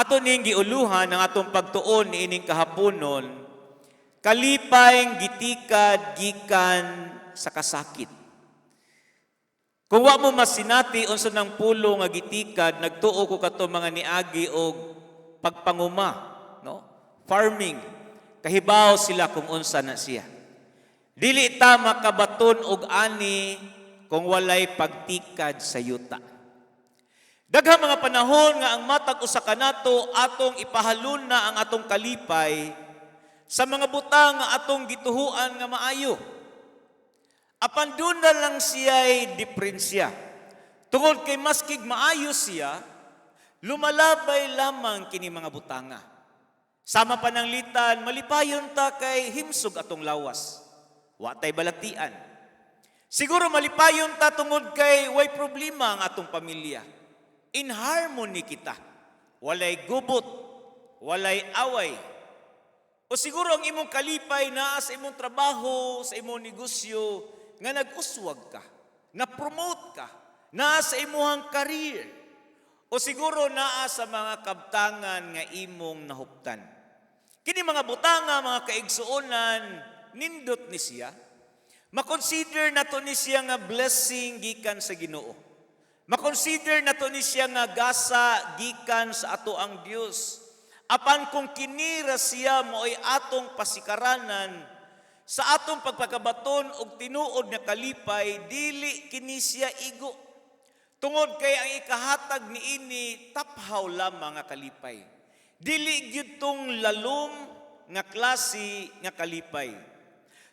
Ato ning giuluhan ang atong pagtuon niining kahaponon, kalipay gitikad gikan sa kasakit. Kung wa mo masinati unsa nang pulong nga gitikad, nagtuo ko kato mga niagi og pagpanguma, no? Farming. Kahibaw sila kung unsa na siya. Dili ta makabaton og ani kung walay pagtikad sa yuta. Daghang mga panahon nga ang matag usa kanato atong ipahalon na ang atong kalipay sa mga butang nga atong gituhuan nga maayo. Apan duna lang siya'y diferensya. Tungod kay maskig maayo siya, lumalabay lamang kini mga butanga. Sama pananglitan, malipayon ta kay himsog atong lawas. Wa tay balatian. Siguro malipayon ta tungod kay way problema ang atong pamilya. In harmony kita. Walay gubot, walay away. O siguro ang imong kalipay naa sa imong trabaho, sa imong negosyo, nga nag-uswag ka, na-promote ka, naa sa imong career. O siguro naa sa mga kabtangan nga imong nahuptan. Kini mga butanga, mga kaigsuonan, nindot ni siya. Makonsider nato ni siya nga blessing gikan sa Ginoo. Makonsider nato ni siya nga gasa gikan sa ato ang Dios. Apan kung kini ra siya mao'y atong pasikaranan sa atong pagpakabaton og tinuod nga kalipay, dili kini siya igo. Tungod kay ang ikahatag niini taphaw lamang nga kalipay. Dili gyud tong lalom nga klase nga kalipay.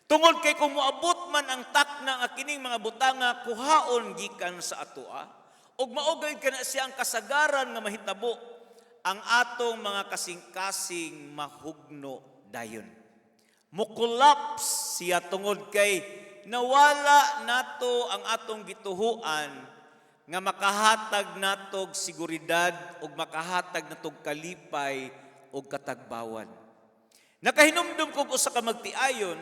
Tungod kay kung moabot man ang takna nga kining mga butanga kuhaon gikan sa atoa, ug mao gayud kana siya ang kasagaran nga mahitabo, ang atong mga kasing-kasing mahugno dayon. Mo-collapse siya tungod kay nawala nato ang atong gituhuan nga makahatag natog seguridad ug makahatag natog kalipay ug katagbawan. Nakahinumdum kog usa ka magtiayon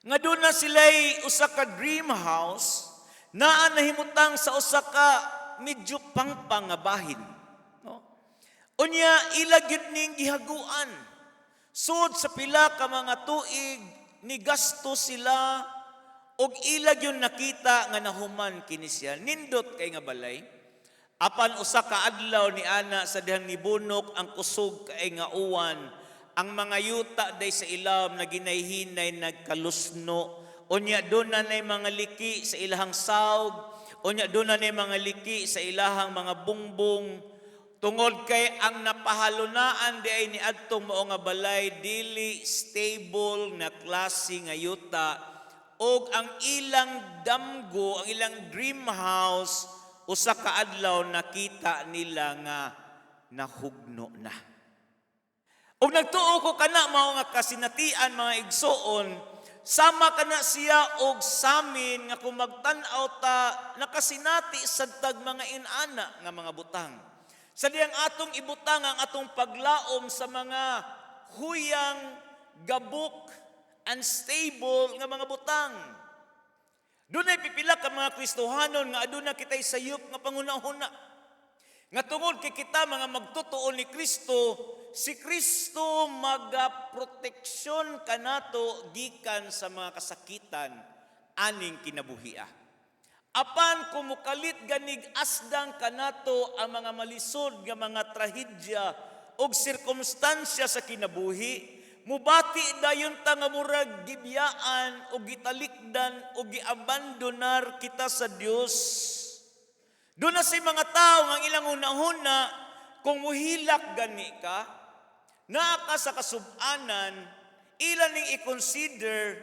nga duna sila'y usa ka dream house naa nahimutang sa usa ka medyo pangpang nga bahin. No? Unya ila gyud ning gihaguan. Sud sa pila ka mga tuig ni gasto sila og ila gyud nakita nga nahuman kini siya. Nindot kay nga balay. Apan usa ka adlaw ni ana sa dihang nibunok ang kusog kay nga uwan, ang mga yuta day sa ilawom naginayhinay, nagkalusno. Unya duna nay mga liki sa ilahang sawg, unya duna nay mga liki sa ilahang mga bungbong. Tungod kay ang napahalunaan di ay ni adtong mao nga balay dili stable na klase nga yuta, og ang ilang damgo, ang ilang dream house, usa ka adlaw nakita nila nga nahugno na. Og nagtuo ko kana mao nga kasinatian, mga igsoon, sama kana siya og samin nga kung magtan-aw ta nakasinati sad tag mga inana nga mga butang. Sa diyang atong ibutang ang atong paglaom sa mga huyang, gabok, unstable nga mga butang. Dunay pipila ka mga Kristohanon nga aduna kitay sayop nga panghuna-huna. Nga tungod kay kita mga magtotoo ni Kristo, si Kristo magaproteksyon kanato gikan sa mga kasakitan aning kinabuhia. Apan kung mukalit ganig asdang kanato ang mga malisod nga mga trahedya og sirkumstansya sa kinabuhi, mubati dayon ta nga murag gibiyaan o gitalikdan o giabandonar kita sa Dios. Duna say mga tao nga ang ilang hunahuna, kung muhilak gani ka, naa ka sa kasub-anan, ila ning i-consider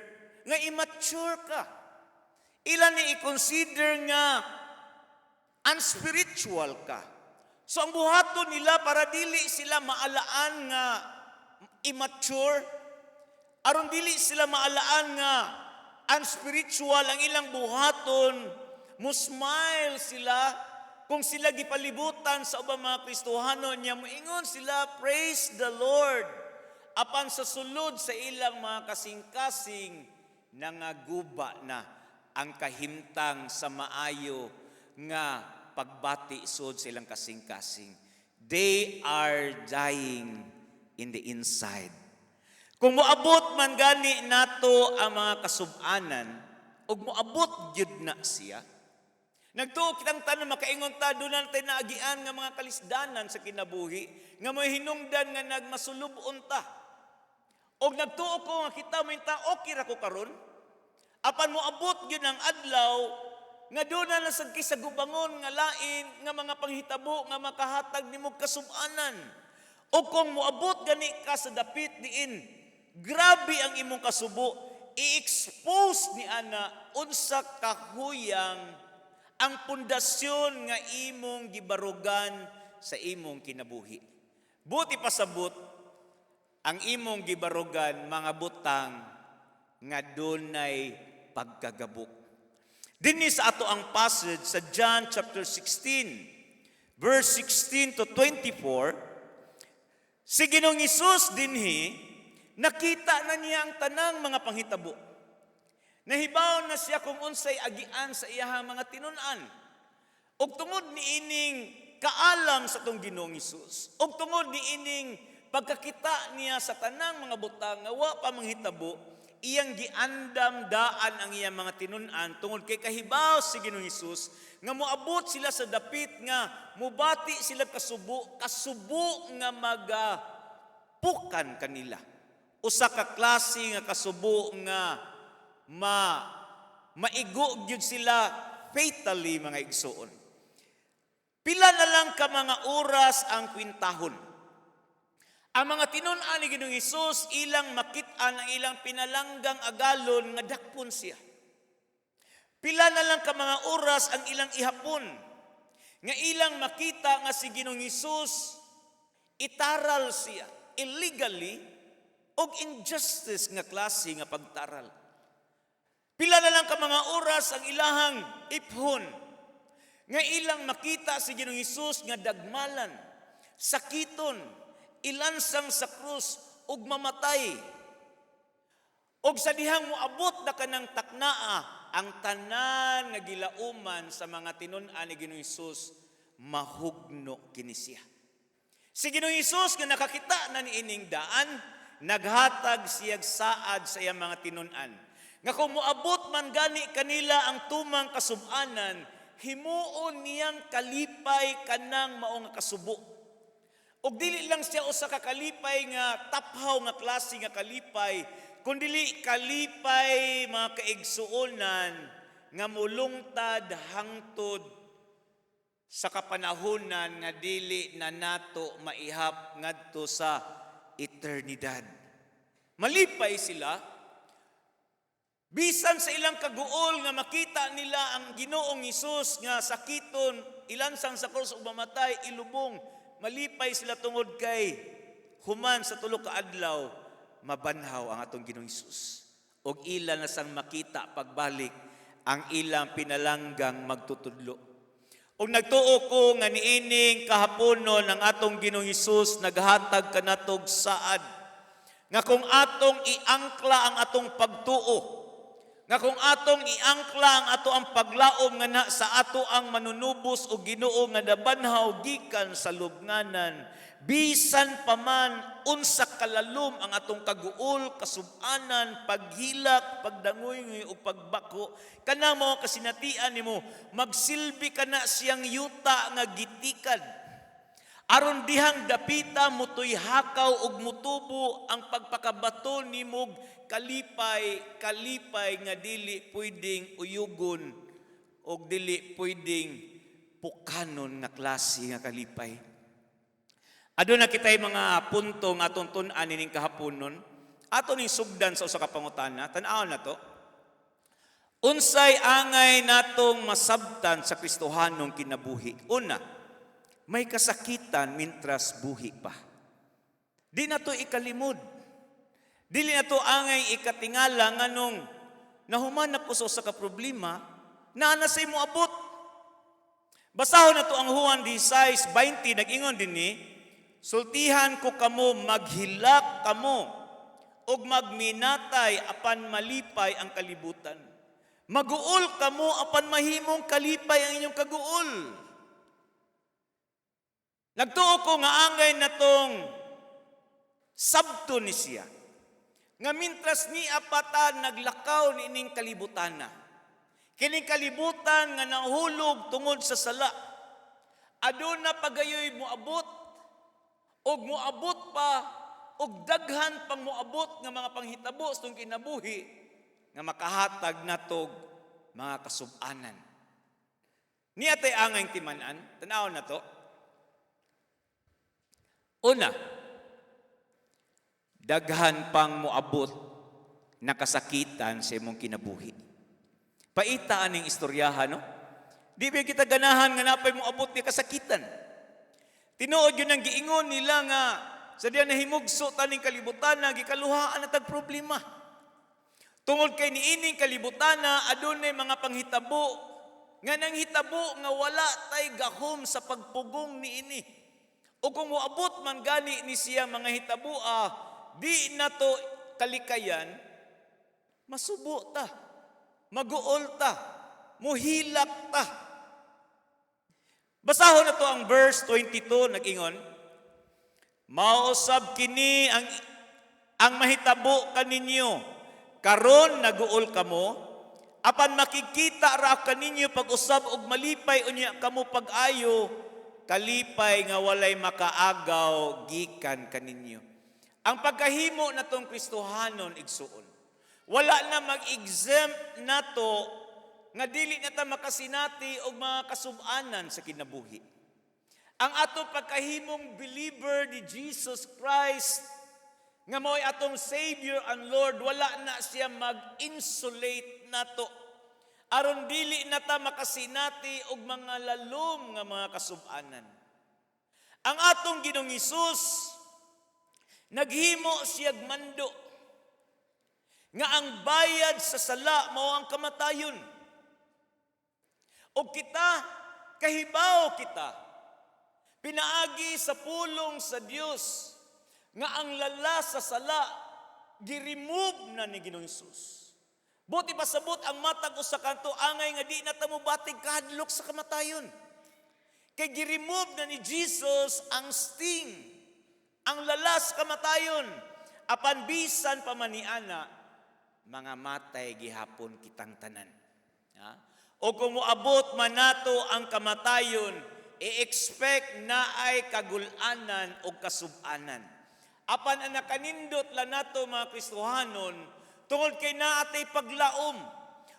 nga immature ka. Ila ning i-consider nga unspiritual ka. So ang buhaton nila para dili sila maalaan nga immature, aron dili sila maalaan nga unspiritual, ang ilang buhaton, mo smile sila kung sila gipalibutan sa ubang mga Kristohano niya, moingon sila, "Praise the Lord." Apan sa sulod sa ilang mga kasing-kasing, nangaguba na ang kahimtang sa maayo nga pagbati sud sa ilang kasing-kasing. They are dying in the inside. Kung moabot man gani nato ang mga kasub-anan, ug moabot gyud na siya, nagtuo kitang tanan makaingon ta, duna na tay naagian nga mga kalisdanan sa kinabuhi, nga may hinungdan nga nagmasulub-on ta. Og nagtuo ko nga kita may ta, okay ra ko karon. Apan moabot gyud ang adlaw nga duna na sad kay sa gubangon nga lain nga mga panghitabo nga makahatag nimo kasub-anan. O kung moabot gani ka sa dapit diin, grabe ang imong kasubo, i-expose ni ana unsa kahuyang ang pundasyon nga imong gibarugan sa imong kinabuhi. Buot pasabot, ang imong gibarugan mga butang nga dunay pagkagabok. Dinhi sa ato ang passage sa John chapter 16, verse 16 to 24, si Ginoong Hesus dinhi, nakita na niya ang tanang mga panghitabo. Nahibaw na siya kung unsay agian sa iyahang mga tinun-an. Ug tungod niining kaalam sa atong Ginoong Hesus, ug tungod niining pagkakita niya sa tanang mga butang nga wa pa manghitabo, iyang giandam daan ang iyang mga tinun-an tungod kay kahibaw si Ginoong Hesus nga moabot sila sa dapit nga mubati sila kasubo, kasubo nga magapukan kanila. Usa ka klase nga kasubo nga maigo gyud sila fatally, mga igsuon. Pila na lang ka mga oras ang kwintahon. Ang mga tinun-an ni Ginoong Hesus, ilang makit-an ang ilang pinalanggang agalon nga dakpon siya. Pila na lang ka mga oras ang ilang ihapon nga ilang makita nga si Ginoong Hesus itaral siya illegally og injustice nga klase nga pagtaral. Pila na lang ka mga oras ang ilahang iphon nga ilang makita si Ginoong Hesus nga dagmalan, sakiton, ilansang sa krus ug mamatay. Og sa dihang moabot na kanang taknaa, ang tanan nga gilauman sa mga tinun-an ni Ginoong Hesus, mahugno kini siya. Si Ginoong Hesus nga nakakita na niining daan, naghatag siyag saad sa iyang mga tinun-an. Nga kung moabot man gani kanila ang tumang kasubanan, himuon niyang kalipay kanang mao nga kasubo. Og dili lang siya usa ka kalipay nga taphaw nga klase nga kalipay, kundili kalipay, mga kaigsuonan, nga mulungtad hangtod sa kapanahonan nga dili na nato maihap ngadto sa eternidad. Malipay sila bisan sa ilang kaguol nga makita nila ang Ginoong Hesus nga sakiton, ilansang sa krus ug mamatay, ilubong. Malipay sila tungod kay human sa 3 ka adlaw mabanhaw ang atong Ginoong Hesus. Og ila na sang makita pagbalik ang ilang pinalanggang magtutudlo. Og nagtuo ko nga niining kahaponon ang atong Ginoong Hesus naghatag kanatog saad nga kung atong iangkla ang atong pagtuo, nga kung atong iangkla ang ato ang paglaom nga na sa ato ang manunubos o Ginoo nga nabanhaw gikan sa lubnganan, bisan pa man unsa kalalom ang atong kaguol, kasubanan, paghilak, pagdangoy o pagbako, kana mo kasinatian nimo, magsilbi kana siyang yuta nga gitikad aron dihang dapita mutoy hakaw ug mutubo ang pagpakabato nimog kalipay, kalipay nga dili pwedeng uyugon og dili pwedeng pukanon nga klase nga kalipay. Aduna kitay mga punto nga atong tun-an ining kahaponon. Ato ning sugdan sa usa ka pangutana, tan-awon na to. Unsay angay natong masabtan sa Kristohanong kinabuhi? Una, may kasakitan mintras buhi pa. Di na to ikalimod. Dili na to angay ikatingala nganong nahuman na ko sa usa ka problema, naa na say moabot. Basahon na to ang Juan 16:20, nag-ingon dinhi, "Sultihan ko kamo, maghilak kamo ug magminatay apan malipay ang kalibutan. Maguol kamo apan mahimong kalipay ang inyong kaguol." Nagtuo ko nga angay natong sabto ni siya nga mintras niya pa ta naglakaw niining kalibutana. Kining kalibutan nga nahulog tungod sa sala. Aduna pa gayoy moabot og moabot pa og daghan pang moabot nga mga panghitabo sa atong kinabuhi nga makahatag natog mga kasub-anan. Naa tay angay timan-an, tan-awon nato. Una, daghan pang moabot na kasakitan sa imong kinabuhi. Paita aning istoryahan, no? Di ba kita ganahan nga napay moabot ni kasakitan? Tinuod gyud ang giingon nila nga sa diha nahimugso taning kalibutan na gikaluhaan na tag problema. Tungod kay niining kalibutana, adunay mga panghitabo nga nanghitabo nga wala tay gahom sa pagpugong niini. O kung moabot man gani ni siya mga hitaboa, di nato kalikayan, masubo ta, maguol ta, muhilak ta. Basahon nato ang verse 22, nag-ingon, "Mao usab kini ang mahitabo kaninyo. Karon naguol kamo, apan makikita ra kaninyo pag-usab og malipay unya kamo pag-ayo, kalipay nga walay makaagaw gikan kaninyo." Ang pagkahimo natong Kristohanon, igsuon, wala na mag-exempt nato nga dili na ta makasinati og mga kasub-anan sa kinabuhi. Ang atong pagkahimong believer ni Jesus Christ nga mao'y atong Savior and Lord, wala na siya mag-insulate nato aron dili na ta makasinati og mga lalom nga mga kasub-anan. Ang atong Ginoong Hesus, naghimo siyag mando nga ang bayad sa sala mao ang kamatayon. O kita, kahibaw kita, pinaagi sa pulong sa Dios nga ang lala sa sala gi-remove na ni Ginoong Hesus. Buot ipasabot, ang matag usa kato angay nga di na ta mobatig kahadlok sa kamatayon. Kay gi-remove na ni Jesus ang sting, ang lala sa kamatayon. Apan bisan pa man niana, mga matay gihapon kitang tanan. Ha? O kung moabot man nato ang kamatayon, i-expect naay kagulanan o kasubanan. Apan ang nakanindot lang nato, mga Kristohanon, tungod kay naatay paglaom.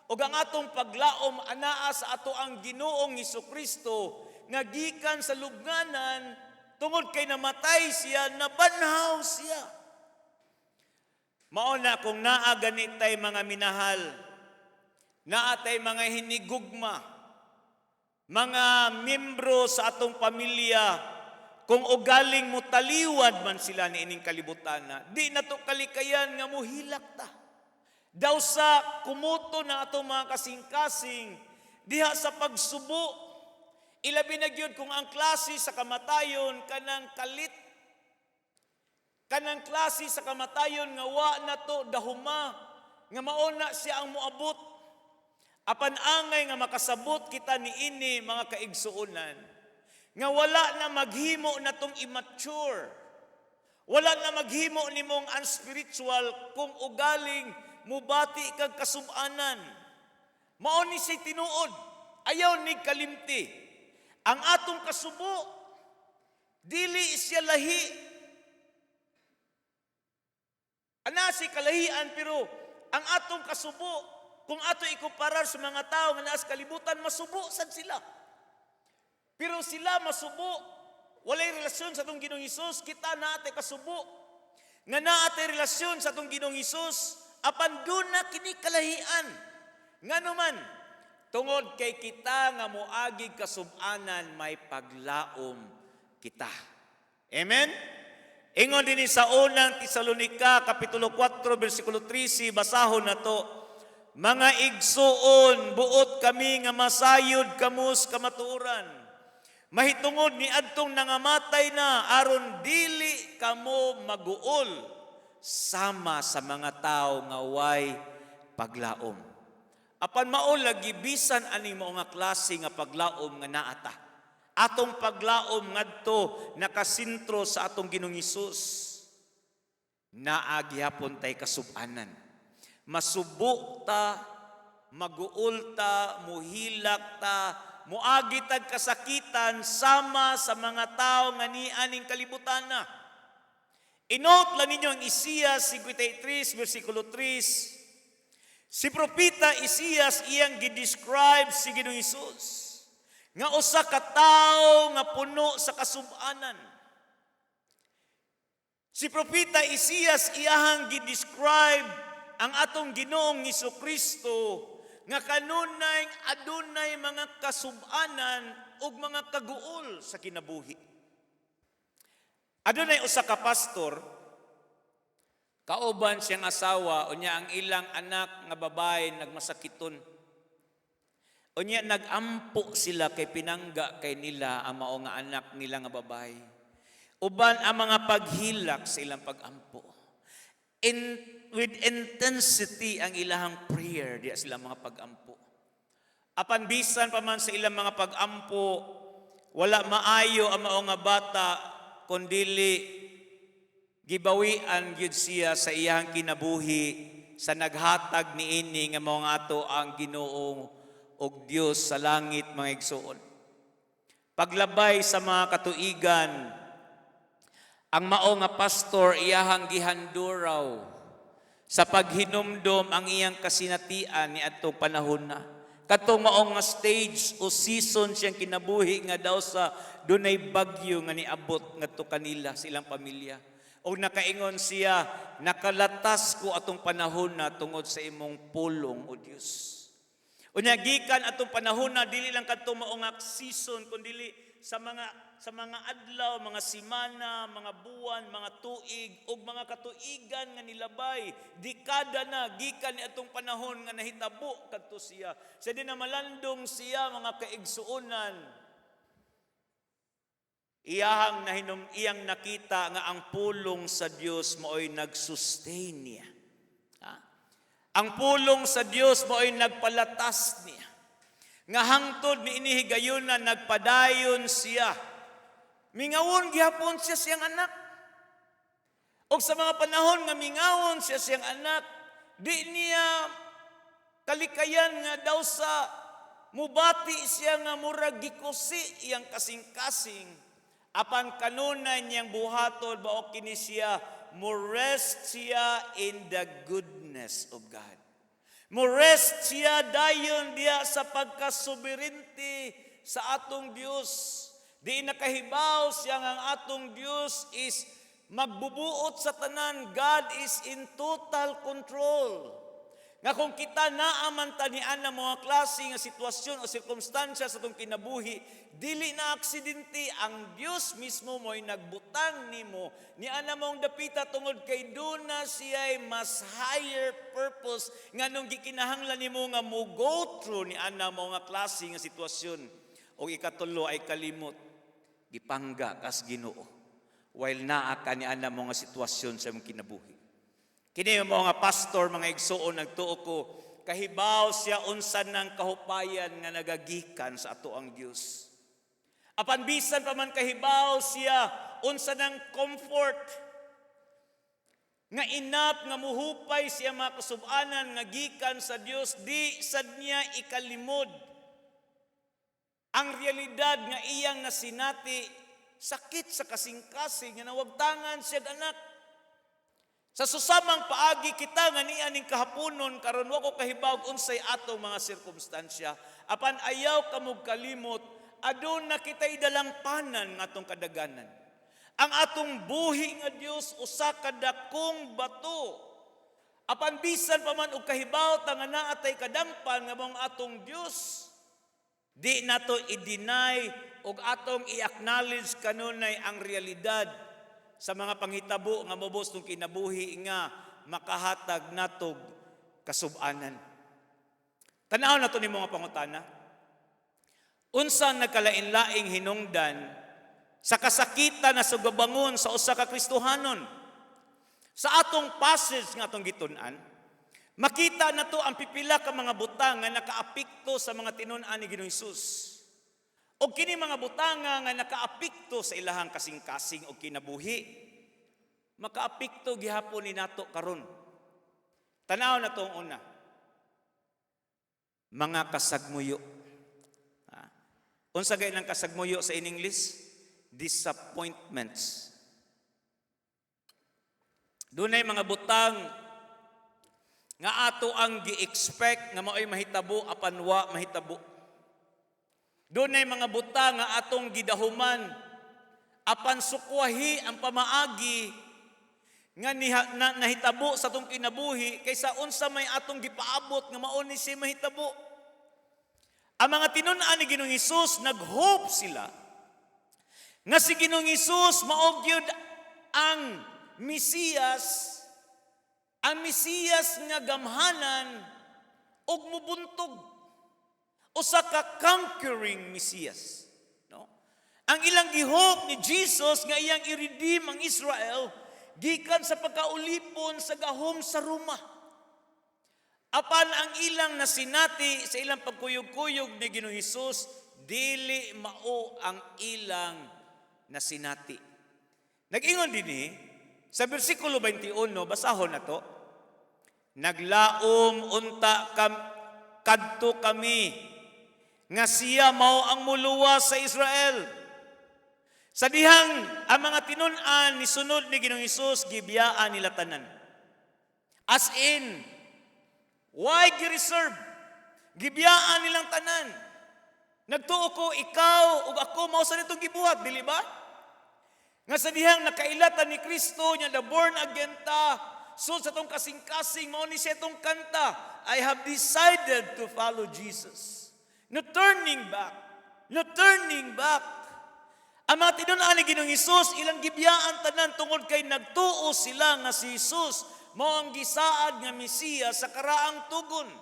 O ang atong paglaom anaa sa ato ang Ginoong Kristo nga gikan sa lubnganan, tungod kay namatay siya, nabanhaw siya. Mao na kung naa gani tay mga minahal, naa tay mga hinigugma, mga membro sa atong pamilya, kung ugaling mo taliwad man sila ni ining kalibutan na, di na to kalikayan nga muhilak ta. Daw sa kumuto na atong mga kasing-kasing diha sa pagsubo, ilabi na gyud kung ang klase sa kamatayon kanang kalit, kanang klase sa kamatayon nga wa na to dahuma, nga mauna siya ang moabot. Apan angay nga makasabot kita niini, mga kaigsuonan, nga wala na maghimo natong immature. Wala na maghimo nimong unspiritual kung ugaling mubati kag kasubanan. Mao ni say tinuod. Ayaw ni kalimti. Ang atong kasubo, dili siya lahi. Ana si kalahian, pero ang atong kasubo, kung ato ikumparar sa mga tao nga naa sa kalibutan, masubo sad sila. Pero sila masubo, walay relasyon sa atong Ginoong Hesus, kita naa tay kasubo nga naa tay relasyon sa atong Ginoong Hesus, apan duna kini kalahian. Ngano man? Tungod kay kita nga moagi kasubanan, may paglaom kita. Amen? Ingon din sa Unang Tesalonika, Kapitulo 4, versikulo 13, basahon nato. "Mga igsuon, buot kami nga masayod kamos kamatuoran mahitungod ni adtong nangamatay na, aron dili kamo maguol sama sa mga tao nga way paglaom." Apan mao lagi, bisan ani mao nga klase nga paglaom nga naata, Atong paglaom ngadto nakasentro sa atong Ginoong Hesus. Naa gihapon tay kasub-anan. Masubo ta, maguol ta, muhilak ta, muagi tag kasakitan sama sa mga tao nga nianing kalibutan na. I-note lang ninyo ang Isaiah 53, versikulo 3. Si Propeta Isaias, iyang gi-describe si Ginoong Hesus nga usa ka tawo nga puno sa kasub-anan. Si Propeta Isaias, iyahang gi-describe ang atong Ginoong Kristo nga kanunay adunay mga kasub-anan ug mga kaguol sa kinabuhi. Adunay usa ka pastor, kauban siyang asawa, unya ang ilang anak nga babae nagmasakiton. Unya nagampo sila kay pinangga kay nila ang mao nga anak nila nga babae. Uban ang mga paghilak sa ilang pagampo. With intensity ang ilahang prayer diya sila mga pagampo. Apan bisan pa man sa ilang mga pagampo, wala maayo ang mao nga bata, kundili gibawian gyud siya sa iyang kinabuhi sa naghatag niini nga mao nga ato ang Ginoo og Dios sa langit, mga igsuon. Paglabay sa mga katuigan, ang mao nga pastor iyahang gihanduraw sa paghinumdom ang iyang kasinatian ni atong panahon na. Katong mao nga stage o season siyang kinabuhi nga daw sa dunay bagyo nga niabot ngadto kanila sa ilang pamilya. O nakaingon siya, "Nakalatas ko atong panahon na tungod sa imong pulong, O Dios." Unya gikan atong panahon na, dili lang kadto mao nga season, kundi sa mga adlaw, mga simana, mga buwan, mga tuig ug mga katuigan nga nilabay, dekada na gikan ni atong panahon nga nahitabo kadto siya. Sa di na malandong siya, mga kaigsuonan, iyahang nahinom, iyang nakita nga ang pulong sa Dios mao'y nag-sustain niya. Ha? Ang pulong sa Dios mao'y nagpalatas niya. Nga hangtod ni inihigayon na nagpadayon siya. Mingawon gihapon siya siyang anak. Og sa mga panahon nga mingawon siya siyang anak, di niya kalikayan nga daw sa mubati siya nga murag gikusi iyang kasing-kasing. Apan kanunay niyang buhaton bao kini siya, mo rest siya in the goodness of God. Mo rest siya dayon diya sa pagka-sovereignty sa atong Dios. Di nakahibaw siya nga ang atong Dios is magbubuot sa tanan. God is in total control. Nga kung kita naaman ta ni ana mga klase nga sitwasyon o sirkumstansya sa atong kinabuhi, dili na aksidente, ang Dios mismo mo'y nagbutang nimo ni ana mong dapita tungod kay duna siya'y mas higher purpose nga nung gikinahanglan nimo nga mo go through ni ana mo nga klase nga sitwasyon. O ikatulo ay kalimot, gipangga kas Ginoo while naa ka ni ana mo nga sitwasyon sa imong kinabuhi. Kini mo nga pastor, mga igsuon, nagtuo ko kahibaw siya unsa ng kahupayan nga nagagikan sa ato ang Dios. Apan bisan pa man kahibaw siya unsa ng comfort nga inap nga muhupay siya mga kasubanan nga gikan sa Dios, di sad niya ikalimod ang realidad nga iyang nasinati, sakit sa kasing-kasing nga nawagtangan siya anak. Sa susamang paagi, kita nga niya ning kahaponon karon, wa ko kahibaw unsay atong mga sirkumstansya. Apan ayaw kamog kalimot, aduna kita'y dalangpanan nga atong kadaganan. Ang atong buhi nga Dios usa ka dakong bato. Apan bisan pa man og kahibaw ta nga naa tay kadangpan nga mong atong Dios, di nato i-deny og atong i-acknowledge kanunay ang realidad sa mga panghitabo nga mobos tung kinabuhi nga makahatag natog kasub-anan. Tanaw nato ni mga pangutana. Unsa nagkalain-laing hinungdan sa kasakitan na sugabangon sa usa ka Kristohanon? Sa atong passage nga atong gitun-an, makita nato ang pipila ka mga butang nga nakaapekto sa mga tinun-an ni Ginoong Hesus. O kini mga butanga nga nakaapekto sa ilahang kasing-kasing o kinabuhi, makaapekto gihapon ni nato karon. Tanaw na tong una. Mga kasagmuyo. Ah. Unsa gay nang kasagmuyo sa in English? Disappointments. Dunay mga butang nga ato ang gi-expect nga mao'y mahitabo apan wa mahitabo. Dunay mga butang nga atong gidahuman apan sukwahi ang pamaagi nga nahitabo sa atong kinabuhi kaysa unsa may atong gipaabot nga mao ni siya mahitabo. Ang mga tinun-an ni Ginoong Hesus, nag-hope sila nga si Ginoong Hesus mao gyud ang Mesiyas nga gamhanan ug mubuntog, usa ka conquering Mesiyas, no? Ang ilang gihope ni Jesus nga iyang i-redeem ang Israel gikan sa pagkaulipon sa gahom sa Roma. Apan ang ilang nasinati sa ilang pagkuyog-kuyog ni Ginoong Hesus, dili mao ang ilang nasinati. Nag-ingon dinhi sa bersikulo 21, basahon na to: "Naglaom unta kadto kami nga siya mao ang muluwas sa Israel." Sa dihang ang mga tinun-an ni sunod ni Ginoong Hesus, gibiyaan nila tanan. As in, why gi-reserve? Gibiyaan nilang tanan. Nagtuo ko, ikaw ug ako mao sa nitong gibuhat, dili ba? Nga sa dihang nakailatan ni Kristo nya the born again ta, so sa tong kasing-kasing mao ni siya itong kanta, "I have decided to follow Jesus. No turning back. No turning back." Ang mga tinun-an ni Ginoong Hesus, ilang gibiyaan tanan tungod kay nagtuo sila nga si Hesus mao ang gisaad nga Mesiya sa karaang tugon.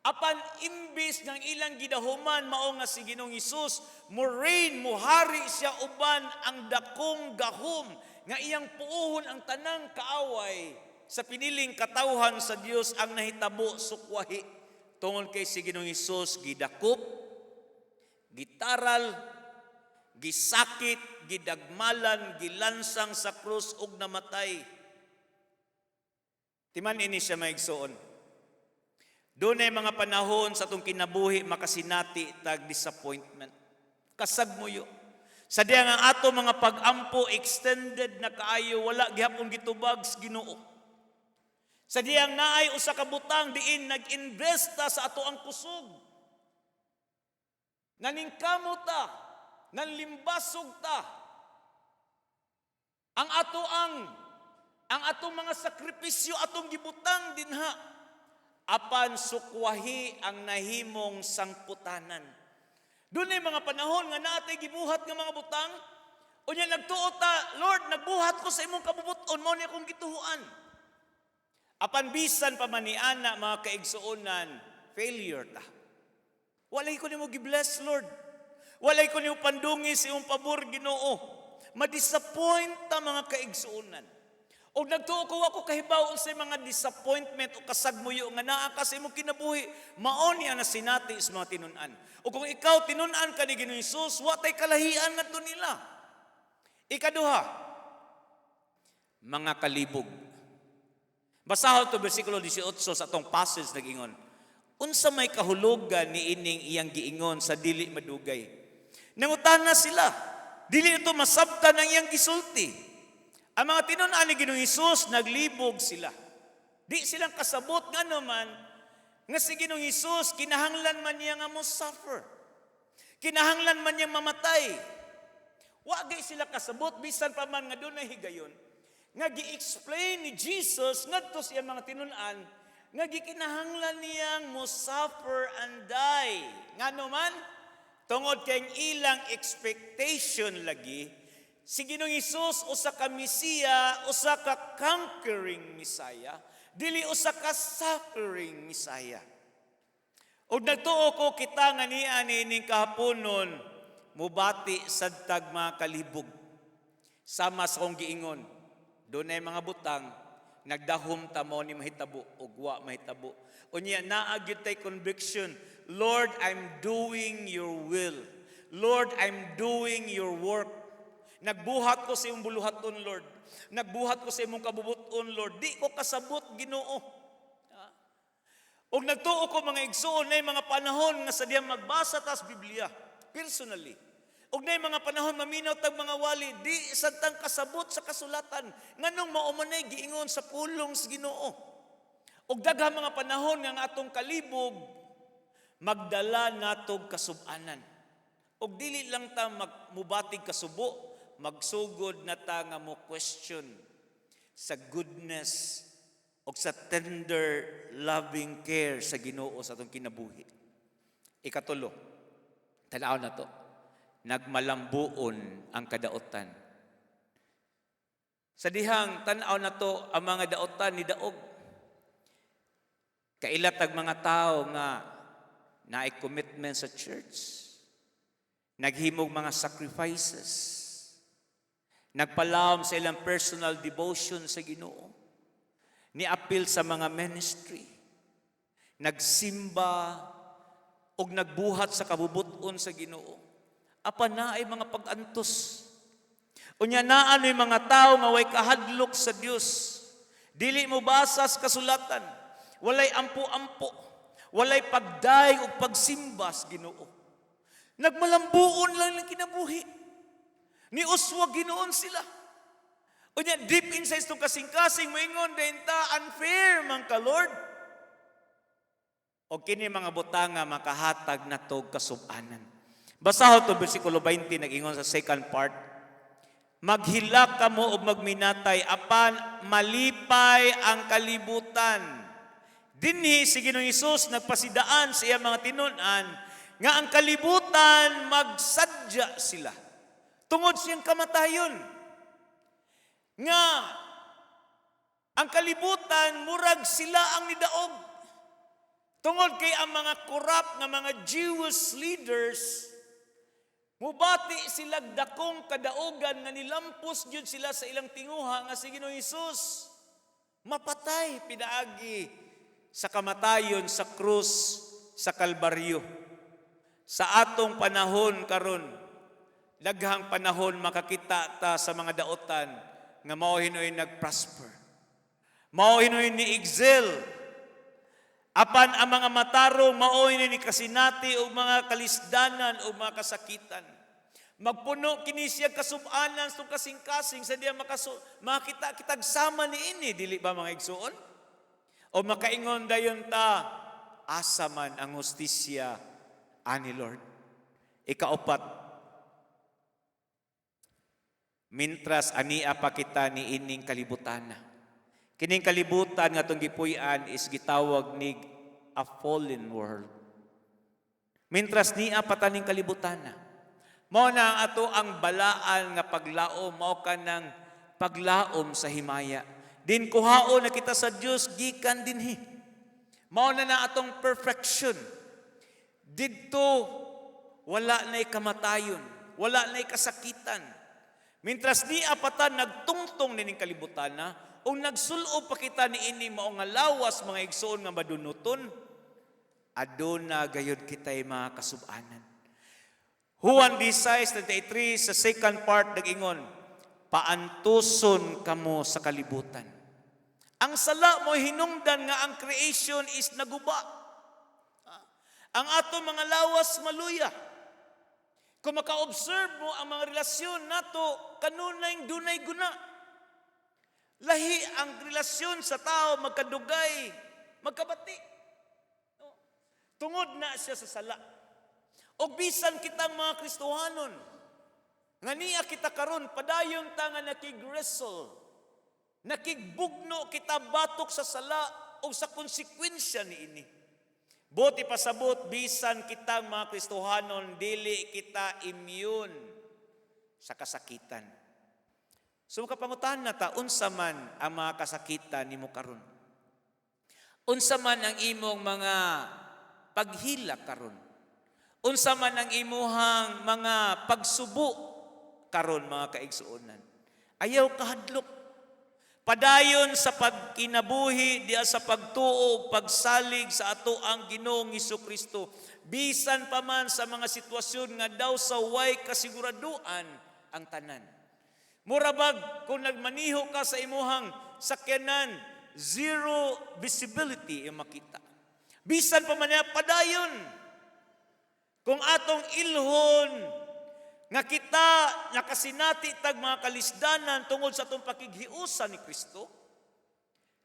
Apan imbis ng ilang gidahuman mao nga si Ginoong Hesus mo reign, muhari siya uban ang dakong gahom nga iyang puohon ang tanang kaaway sa piniling katawhan sa Dios, ang nahitabo sukwahi tungod kay si Ginoong Hesus gidakop, gitaral, gisakit, gidagmalan, gilansang sa krus ug namatay. Timan ini siya, mga igsoon. Dunay mga panahon sa atong kinabuhi makasinati tag disappointment. Kasagmuyo. Sa diya nga ato mga pag-ampo extended na kaayo, wala gihapon gitubag sa Ginoo. Sa diyang naay usa ka butang diin nag-invest ta sa ato ang kusog. Naningkamot ta, nanlimbasog ta. Ang atong mga sakripisyo atong gibutang dinha. Apan sukwahi ang nahimong sangputanan. Dunay mga panahon nga naatay gibuhat nga mga butang, unya nagtuo ta, "Lord, nagbuhat ko sa imong kabubut-on, mao ni akong gituohan." Apan bisan pa man ni ana, mga kaigsuonan, failure ta. Walay ko nimo gi-bless, Lord. Walay ko nimo pandungi sa imong pabor, Ginoo. Ma-disappoint ta, mga kaigsuonan. Og nagtuo ko, ako kahibaw sa mga disappointment o kasagmuyo nga naa ka sa imong kinabuhi, mao niya na sinati sa mga tinun-an. O kung ikaw tinun-an ka ni Ginoong Hesus, wa tay kalahian ngadto nila. Ikaduha, mga kalibog. Basahon to bersikulo 18 sa atong passage. Nag-ingon, "Unsa may kahulugan ni ining iyang giingon sa dili madugay?" Nangutana sila. Dili ito masabtan ang iyang gisulti. Ang mga tinun-an ni Ginoong Hesus, naglibog sila. Di silang kasabot nga naman nga si Ginoong Hesus kinahanglan man niya nga mo suffer. Kinahanglan man niya mamatay. Wa gay sila kasabot bisan pa man nga dunay higayon nga gi-explain ni Jesus ngadto sa iyang mga tinun-an nga gikinahanglan niyang mo suffer and die. Ngano man? Tungod kay ang ilang expectation lagi si Ginoong Hesus usa ka Mesiya, usa ka conquering Messiah, dili usa ka suffering Messiah. Ug nagtuo ko, kita nga niya niining kahaponon mubati sad tag mga kalibog. Sama sa kong giingon, dunay mga butang nagdahom ta mo ni mahitabo ug wa mahitabo. Unya naa gyud tay conviction, "Lord, I'm doing your will. Lord, I'm doing your work. Nagbuhat ko sa imong buluhaton, Lord. Nagbuhat ko sa imong kabubuton, Lord. Di ko kasabot, Ginoo. Og nagtuo ko, mga igsuon, na mga panahon nga sa diyang magbasa tas Biblia, personally. Og na mga panahon maminaw tag mga wali, di sad tang kasabot sa kasulatan. Nganong mao man nay giingon sa pulong sa Ginoo. Og daghang mga panahon nga ang atong kalibog magdala natog kasub-anan. Og dili lang ta magmubatig kasubo, magsugod na ta nga mo question sa goodness o sa tender loving care sa Ginoo sa atong kinabuhi. Ikatulo, tanaw na to, nagmalambuon ang kadaotan. Sa dihang tan-aw na to, ang mga daotan ni daog. Kaila tag mga tao nga naay commitment sa church. Naghimog mga sacrifices. Nagpalawom sa ilang personal devotion sa Ginoo. Niapil sa mga ministry. Nagsimba og nagbuhat sa kabubuton sa Ginoo. Apan naay mga pag-antos. Unya naa noy mga tao nga way kahadlok sa Dios. Dili mo basa sa kasulatan. Walay ampo-ampo. Walay pagdayeg ug pagsimba sa Ginoo. Nagmalambuon lang ng kinabuhi. Ni uswag ginoon sila. Unya deep inside itong kasing-kasing moingon din ta, "Unfair man ka, Lord." O kini mga butanga makahatag natog kasub-anan. Basahon to bersikulo 20, nag-ingon sa second part. "Maghilak kamo ug magminatay apan malipay ang kalibutan." Dinhi si Ginoong Hesus nagpasidaan sa iyang mga tinun-an nga ang kalibutan magsadya sila tungod siyang kamatayon. Nga ang kalibutan murag sila ang nidaog. Tungod kay ang mga corrupt nga mga Jewish leaders, mubati sila dakong kadaugan nga nilampos gyud sila sa ilang tinguha nga si Ginoong Hesus mapatay pinaagi sa kamatayon sa krus sa Kalbaryo. Sa atong panahon karon, daghang panahon makakita ta sa mga daotan nga mao hinuoy nagprosper. Mao hinuoy ni excel. Apan ang mga matarong mao ni kasinati og mga kalisdanan o mga kasakitan. Magpuno kini siya kasub-anan sa kasing-kasing sa diya makita kitag sama ni ini, dili ba, mga igsuon? O makaingon dayon ta, "Asa man ang hustisya ani Lord?" Ikaupat, mintras ania pa kita ni ining kalibutan. Kining kalibutan nga atong gipuy-an is gitawag nig a fallen world. Mintras nia pa ta ning kalibutan. Mao na ang ato ang balaan nga paglaom, mao kanang paglaom sa himaya. Din kuhaon na kita sa Dios gikan dinhi. Mao na na atong perfection. Didto wala na'y kamatayon, wala na'y kasakitan. Mintras nia pa ta nagtungtong nining kalibutan na, ug nagsulob pa kita ni ini mao nga lawas, mga igsoon, nga madunuton, aduna gayud kitay mga kasubanan. Juan 16:33 sa second part nag-ingon, "Paantuson kamo sa kalibutan." Ang sala mo hinungdan nga ang creation is naguba. Ang ato mga lawas maluya. Kung maka-observe mo ang mga relasyon nato, kanunay dunay guna. Lahi ang relasyon sa tao, magkadugay, magkabati. No? Tungod na siya sa sala. O bisan kitang mga Kristohanon, nga niya kita karon padayon ta nga nakig-wrestle, nakigbugno kita batok sa sala o sa konsekwensya niini. Buot ipasabot, bisan kitang mga Kristohanon, dili kita immune sa kasakitan. So makapangutan na ta, unsa man ang mga kasakitan nimo karon? Unsa man ang imong mga paghilak karon? Unsa man ang imuhang mga pagsubo karon, mga kaigsuonan? Ayaw kahadlok. Padayon sa pagkinabuhi diya sa pagtuo ug pagsalig sa ato ang Ginoong Kristo. Bisan pa man sa mga sitwasyon nga daw sa way kasiguraduan ang tanan. Murabag kung nagmaniho ka sa imuhang sakyanan, zero visibility yung makita. Bisan pa man niya, padayon. Kung atong ilhon nga kita nakasinati tag mga kalisdanan tungod sa atong pakighiusa ni Kristo,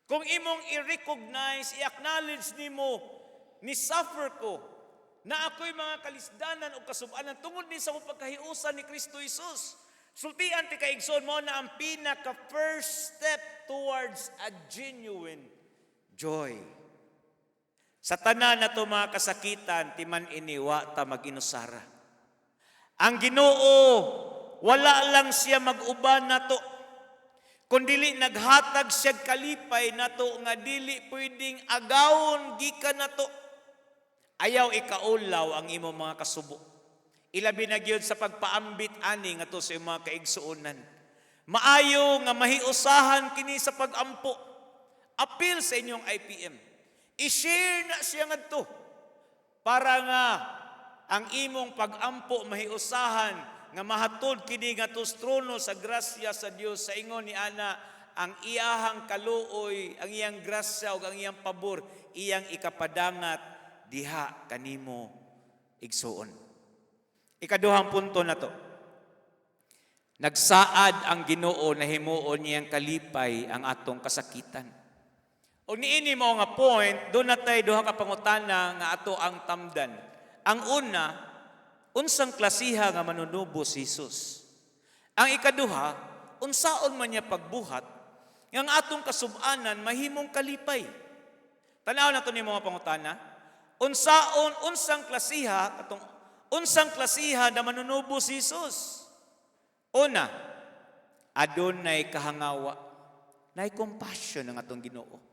kung imong i-recognize, i-acknowledge nimo, ni suffer ko, na ako'y mga kalisdanan o kasubanan tungod ni sa akong pagkahiusa ni Kristo Jesus. Sultian ti kaigsoon mo na ang pinaka first step towards a genuine joy. Sa tanan na to mga kasakitan, timan ini wa ta mag-inusara. Ang Ginoo, wala lang siya mag-uban nato, kundili naghatag siya kalipay nato nga dili pwedeng agawon gikan nato. Ayaw ikaulaw ang imong mga kasubo. Ilabi na gyud sa pagpaambit ani ngadto sa imong mga kaigsuonan. Maayo nga mahiusahan kini sa pagampo. Apil sa inyong IPM. I-share na siya ngadto para nga ang imong pagampo mahiusahan nga mahatod kini ngadto sa trono sa grasya sa Dios, sa ingon ni ana ang iyahang kaluoy, ang iyang grasya ug ang iyang pabor iyang ikapadangat diha kanimo, igsuon. Ikaduhang punto na to. Nagsaad ang Ginoo na himuon niyang kalipay ang atong kasakitan. O niini mo nga point, duna tay duha ka pangutana nga ato ang tamdan. Ang una, unsang klasiha nga manunubos si Jesus? Ang ikaduha, unsaon man niya pagbuhat nga ang atong kasubanan mahimong kalipay? Tanaw na to ni mga pangutana. Unsaon unsang klasiha katong unsang klasiha na manunubos si Jesus? Una, adunay kahangawa, nay compassion ang atong Ginoo.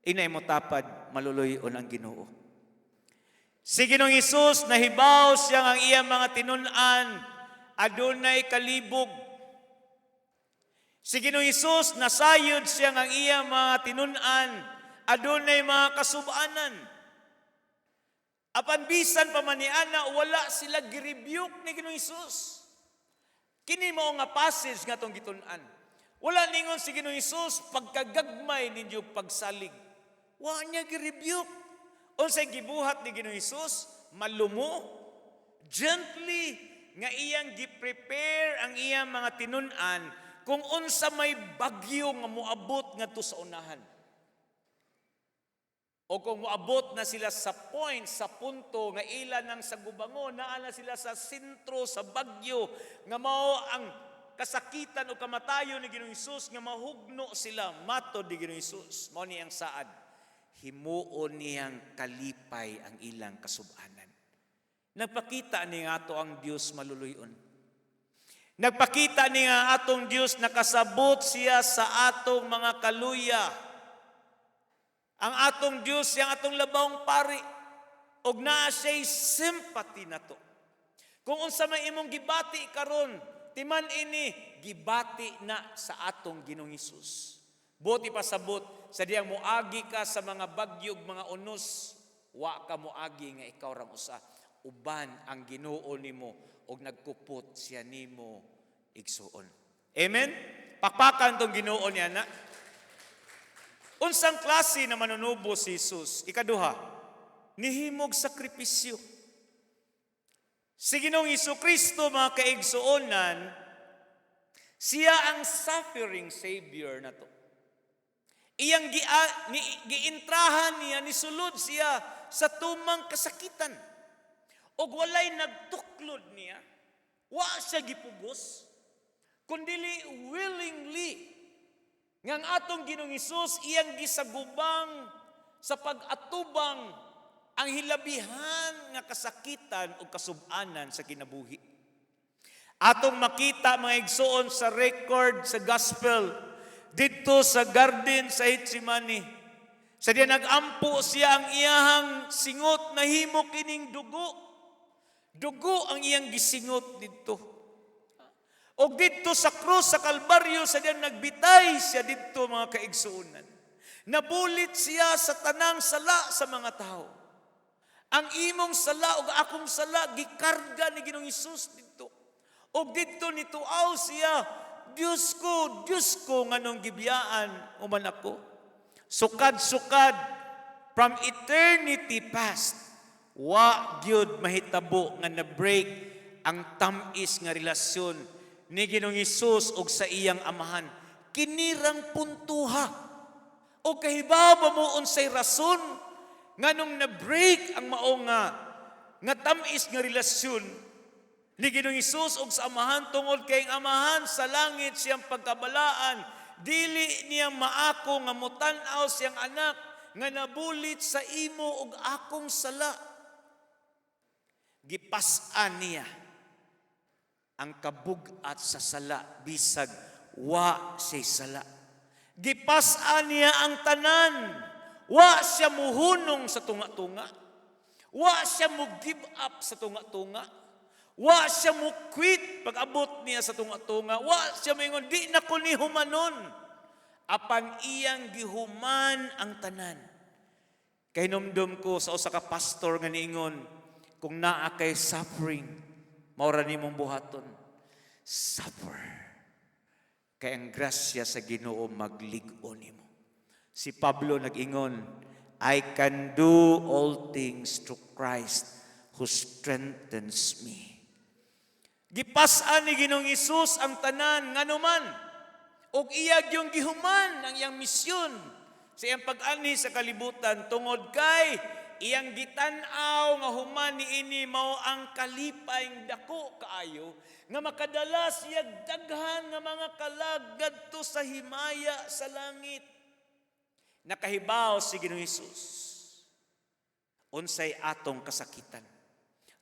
Inay mo tapad, maluluy-on ang Ginoo. Si Ginoong Hesus, nahibaw siya ang iyang mga tinun-an adunay kalibog. Si Ginoong Hesus, nasayod siya ang iyang mga tinun-an adunay mga kasubanan. Apan bisan pa man ni ana, wala sila gi-rebuke ni Ginoong Hesus. Kini mao nga passage nga atong gitun-an. Wala ningon si Ginoong Hesus, "Pagkagagmay ninyo pagsalig." Wa niya gi-rebuke. Unsay gibuhat ni Ginoong Hesus? Malumo, gently nga iyang gi-prepare ang iyang mga tinun-an kung unsa may bagyo nga moabot ngadto sa unahan. O kung moabot na sila sa point, sa punto nga ila nang sagubangon, naa na sila sa sentro sa bagyo nga mao ang kasakitan o kamatayon ni Ginoong Hesus nga mahugno sila matod ni Ginoong Hesus. Mao ni ang saad. Himuon niyang kalipay ang ilang kasubanan. Nagpakita ni nga ato ang Dios maluluyon. Nagpakita ni nga atong Dios nakasabot siya sa atong mga kaluya. Ang atong Dios siyang atong labawng pari og naa siya'y sympathy nato. Kung unsa may imong gibati karon, timan ini gibati na sa atong Ginoong Hesus. Buot ipasabot, sa diyang moagi ka sa mga bagyo ug mga unos, wa ka moagi nga ikaw rang usa. Uban ang Ginoo nimo ug nagkupot siya nimo, igsuon. Amen? Pakpakan tong Ginoo niya na. Unsang klase na manunubos si Jesus? Ikaduha, nihimog sakripisyo. Si Ginoong Hesus Kristo, mga kaigsuonan, siya ang suffering Savior na to. Iyang giintrahan niya, nisulod siya sa tumang kasakitan. Og walay nagtuklod niya, wa siya gipugos, kundili willingly nga ang atong Ginoong Hesus iyang gisagubang sa pag-atubang ang hilabihan nga kasakitan o kasubanan sa kinabuhi. Atong makita, mga igsuon, sa record sa gospel didto sa garden sa Gethsemane. Sa diya nagampo siya, ang iyahang singot nahimo kining dugo. Dugo ang iyang gisingot didto. Og didto sa krus sa Kalbaryo, sa diyan nagbitay siya didto, mga kaigsuonan. Nabulit siya sa tanang sala sa mga tao. Ang imong sala ug akong sala gikarga ni Ginoong Hesus didto. Og didto nituaw siya, "Diyos ko, Diyos ko, nganong gibiyaan mo man ako?" Sukad-sukad from eternity past, wa gyud mahitabo nga na-break ang tam-is nga relasyon ni Ginoong Hesus ug sa iyang Amahan. Kinirang puntuha. O kahibaw ba mo unsay rason nganong na-break ang mao nga tam-is nga relasyon ni Ginoong Hesus ug sa Amahan? Tungod kay ang Amahan sa langit, siyang pagkabalaan, dili niya maako nga mutan-aw siyang anak nga nabulit sa imo ug akong sala. Gipas-an niya ang kabug-at sa sala bisag wa siya sala. Gipas-an niya ang tanan. Wa siya muhunong sa tunga-tunga. Wa siya mo give up sa tunga-tunga. Wa siya mo quit pag-abot niya sa tunga-tunga. Wa siya moingon, "Di na ko ni humanon." Apan iyang gihuman ang tanan. Kahinumdum ko sa usa ka pastor nga niingon, kung naa kay suffering, mao ra nimong buhaton. Suffer. Kay ang grasya sa Ginoo maglig-on nimo. Si Pablo nag-ingon, "I can do all things through Christ who strengthens me." Gipas-an ni Ginoong Hesus ang tanan nganuman ug iya gyung gihuman ang iyang misyon sa iyang pag-anhi sa kalibutan tungod kay iyang gitan-aw nga human niini mao ang kalipay dako kaayo nga makadala siya daghan nga mga kalag ngadto sa himaya sa langit. Nakahibaw si Ginoong Hesus unsay atong kasakitan.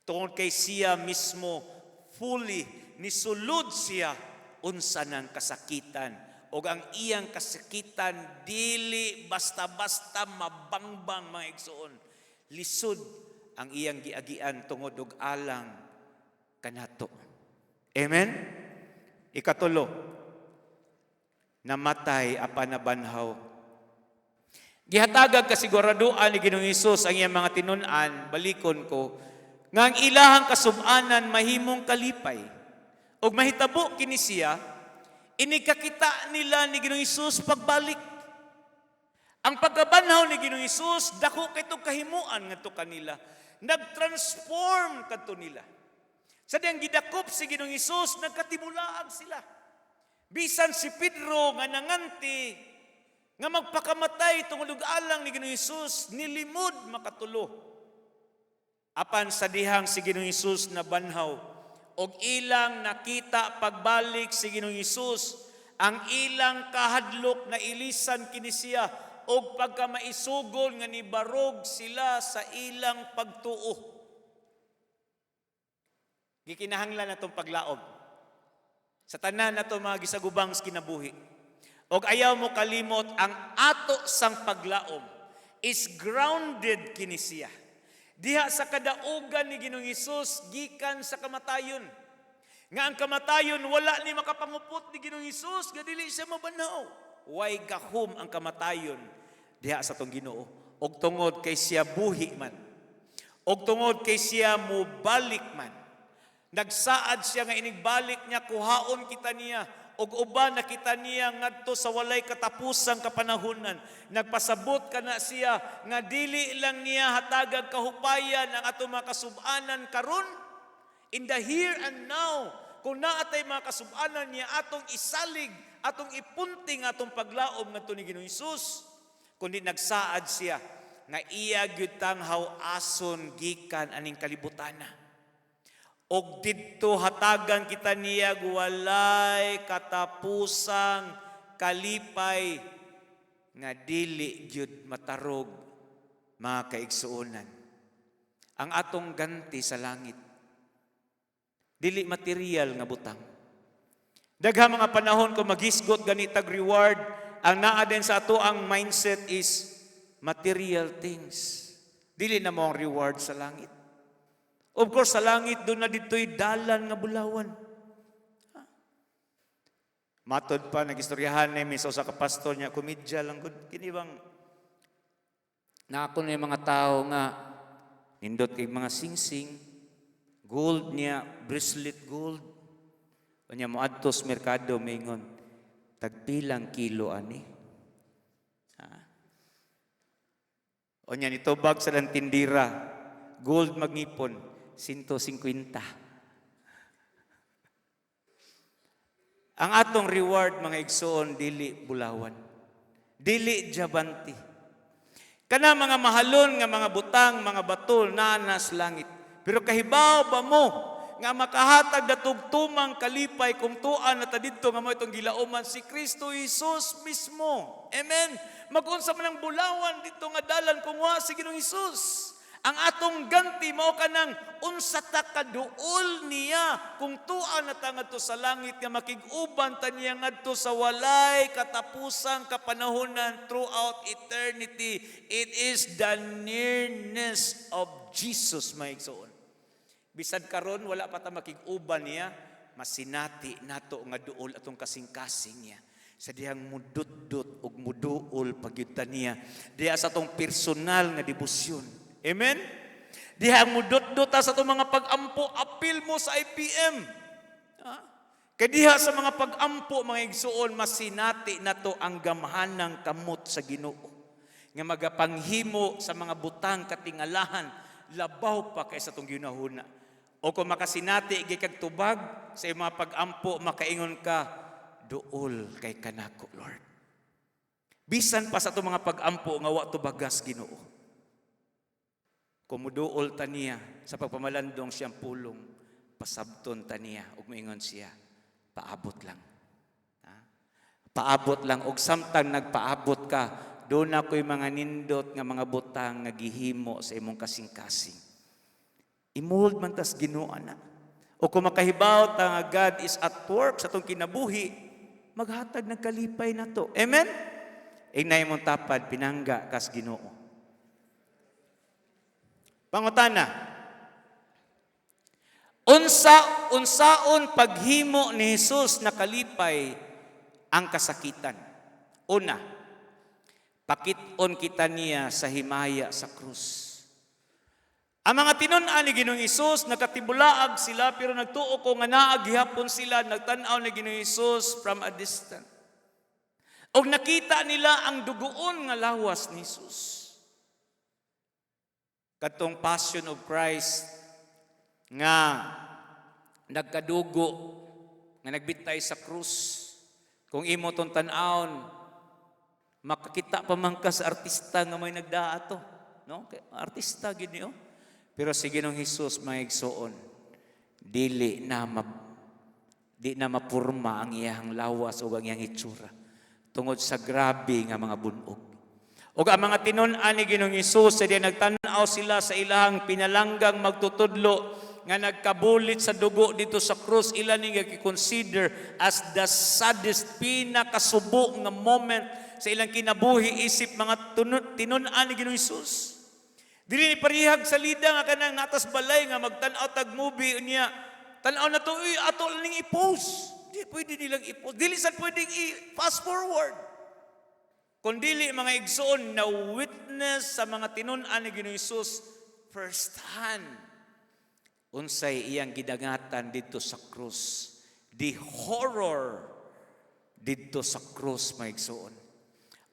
Tungod kay siya mismo fully nisulod siya unsa ng kasakitan, ug ang iyang kasakitan dili basta-basta mabangbang, mga igsoon. Lisod ang iyang giagian tungod og alang kanato. Amen. Ikatulo, namatay apan nabanhaw. Gihatagag kasiguraduan ni Ginoong Hesus ang iyang mga tinun-an, balikon ko, nga ang ilahang kasub-anan mahimong kalipay. Ug mahitabo kini siya, inikakita nila ni Ginoong Hesus pagbalik. Ang pagkabanhaw ni Ginoong Hesus, dako kay kahimuan ngadto kanila. Nag-transform kadto nila. Sa diyang gidakop si Ginoong Hesus, nagkatibulaag sila. Bisan si Pedro nga nanganti nga magpakamatay tungod og alang ni Ginoong Hesus, nilimod makatulo. Apan sa dihang si Ginoong Hesus nabanhaw og ilang nakita pagbalik si Ginoong Hesus, ang ilang kahadlok na ilisan kini siya og pagkamaisugon nga nibarog sila sa ilang pagtuo. Gikinahanglan natong paglaom sa tanan nato mga gisagubang sa kinabuhi. Og ayaw mo kalimot, ang ato sang paglaom is grounded kini siya diha sa kadaugan ni Ginoong Hesus gikan sa kamatayon. Nga ang kamatayon wala ni makapangupot ni Ginoong Hesus nga dili siya mabanhaw. Way gahom ang kamatayon diha sa atong Ginoo. Og tungod kay siya buhi man, og tungod kay siya mubalik man. Nagsaad siya nga inigbalik niya, kuhaon kita niya og uban na kita niya ngadto sa walay katapusang kapanahunan. Nagpasabot kana siya nga dili lang niya hatagag kahupayan ang atong mga kasub-anan karon, in the here and now. Kung naa tay mga kasub-anan niya, atong isalig, atong ipunting atong paglaom ngadto ni Ginoong Hesus, kundi nagsaad siya nga iya gyud tang haw-ason gikan aning kalibutana. Og didto hatagan kita niya walay katapusang kalipay nga dili gyud matarog, mga kaigsuonan. Ang atong ganti sa langit dili material nga butang. Daghang mga panahon, kung maghisgot gani tag reward, ang naa din sa ato ang mindset is material things. Dili na mao ang reward sa langit. Of course, sa langit duna didto'y dalan nga bulawan. Ha? Matod pa, nagistoryahan ni sa usa ka pastor niya, komedya lang gud. Kini bang na ako na yung mga tao nga Nindot kay mga singsing, gold niya, bracelet gold. Unya moadto sa merkado, mingon, "Tagpilang kilo ani?" Ha? Unya nitubag sa lang tindira, gold magngipon, 150. Ang atong reward, mga igsoon, dili bulawan. Dili diamante. Kana mga mahalon nga mga butang, mga bato naa na sa langit. Pero kahibaw ba mo nga makahatag natog tumang kalipay kung tuan na ta didto nga mao itong gilauman si Kristo Jesus mismo? Amen. Mag-unsa man ang bulawan dito nga dalan kung wa si Ginoong Hesus? Ang atong ganti mao kanang unsa ta kaduol niya kung tuan na ta ngadto sa langit nga makig-uban ta niya ngadto sa walay katapusang kapanahonan throughout eternity. It is the nearness of Jesus, mga igsoon. Bisan karon wala pa ta makig-uban niya, masinati nato nga duol atong kasing-kasing niya. Sa dihang mudutdot ug muduol pagyud ta niya. Diha sa atong personal nga debosyon. Amen? Dihang mudutdot ta sa atong mga pag-ampo, apil mo sa IPM. Ha? Kay diha sa mga pag-ampo, mga igsuon, masinati nato ang gamhanang kamot sa Ginoo nga magapanghimo sa mga butang katingalahan labaw pa kaysa atong ginahuna. O kung makasinati gikag tubag sa imong mga pag-ampo, makaingon ka, "Duol kay kanako, Lord." Bisan pa sa atong mga pag-ampo nga wa tubagas Ginoo. Kung muduol ta niya sa pagpamalandong siyang pulong, pasabton ta niya ug moingon siya, "Paabot lang." Ha? Paabot lang. Og samtang nagpaabot ka, duna ko'y mga nindot nga mga butang nga gihimo sa imong kasing-kasing. Imold man tas Ginoo na. O kung makahibaw ta nga God is at work sa atong kinabuhi, maghatag ng kalipay nato. Amen? Ingna imong tapad, "Pinangga kas Ginoo." Pangutana. Unsa unsaon paghimo ni Jesus na kalipay ang kasakitan? Una, pakit-on kita niya sa himaya sa krus. Ang mga tinun-an ni Ginoong Hesus, nakatibulaag sila, pero nagtuo ko nga naa gihapon sila nagtan-aw ni Ginoong Hesus from a distance. Og nakita nila ang dugoon nga lawas ni Hesus. Katong Passion of Christ nga nagkadugo nga nagbitay sa krus. Kung imo tong tan-awon, makakita pa man ka sa artista nga may nagdaa to. No? Kay artista gid niyo. Pero si Ginoong Hesus, mga igsoon, di na mapurma ang iyang lawas o ang iyang itsura tungod sa grabe nga mga bunog. Ug ang mga tinun-an ni Ginoong Hesus, sa di nagtan-aw sila sa ilahang pinalanggang magtutudlo nga nagkabulit sa dugo dito sa krus, ila ning gi-consider as the saddest, pinakasubo nga moment sa ilang kinabuhi isip mga tinun-an ni Ginoong Hesus. Dili ni parihag sa lida nga kanang natas balay nga magtan-aw tag movie, unya tan-aw na to, uy, ato lang ning i-post. Di pwede nilang i-post. Dili sad pwedeng i-fast forward. Kung dili, mga igsoon, na witness sa mga tinun-an ni Ginoong Hesus first hand unsay iyang gidangatan dito sa krus. The horror dito sa krus, mga igsoon.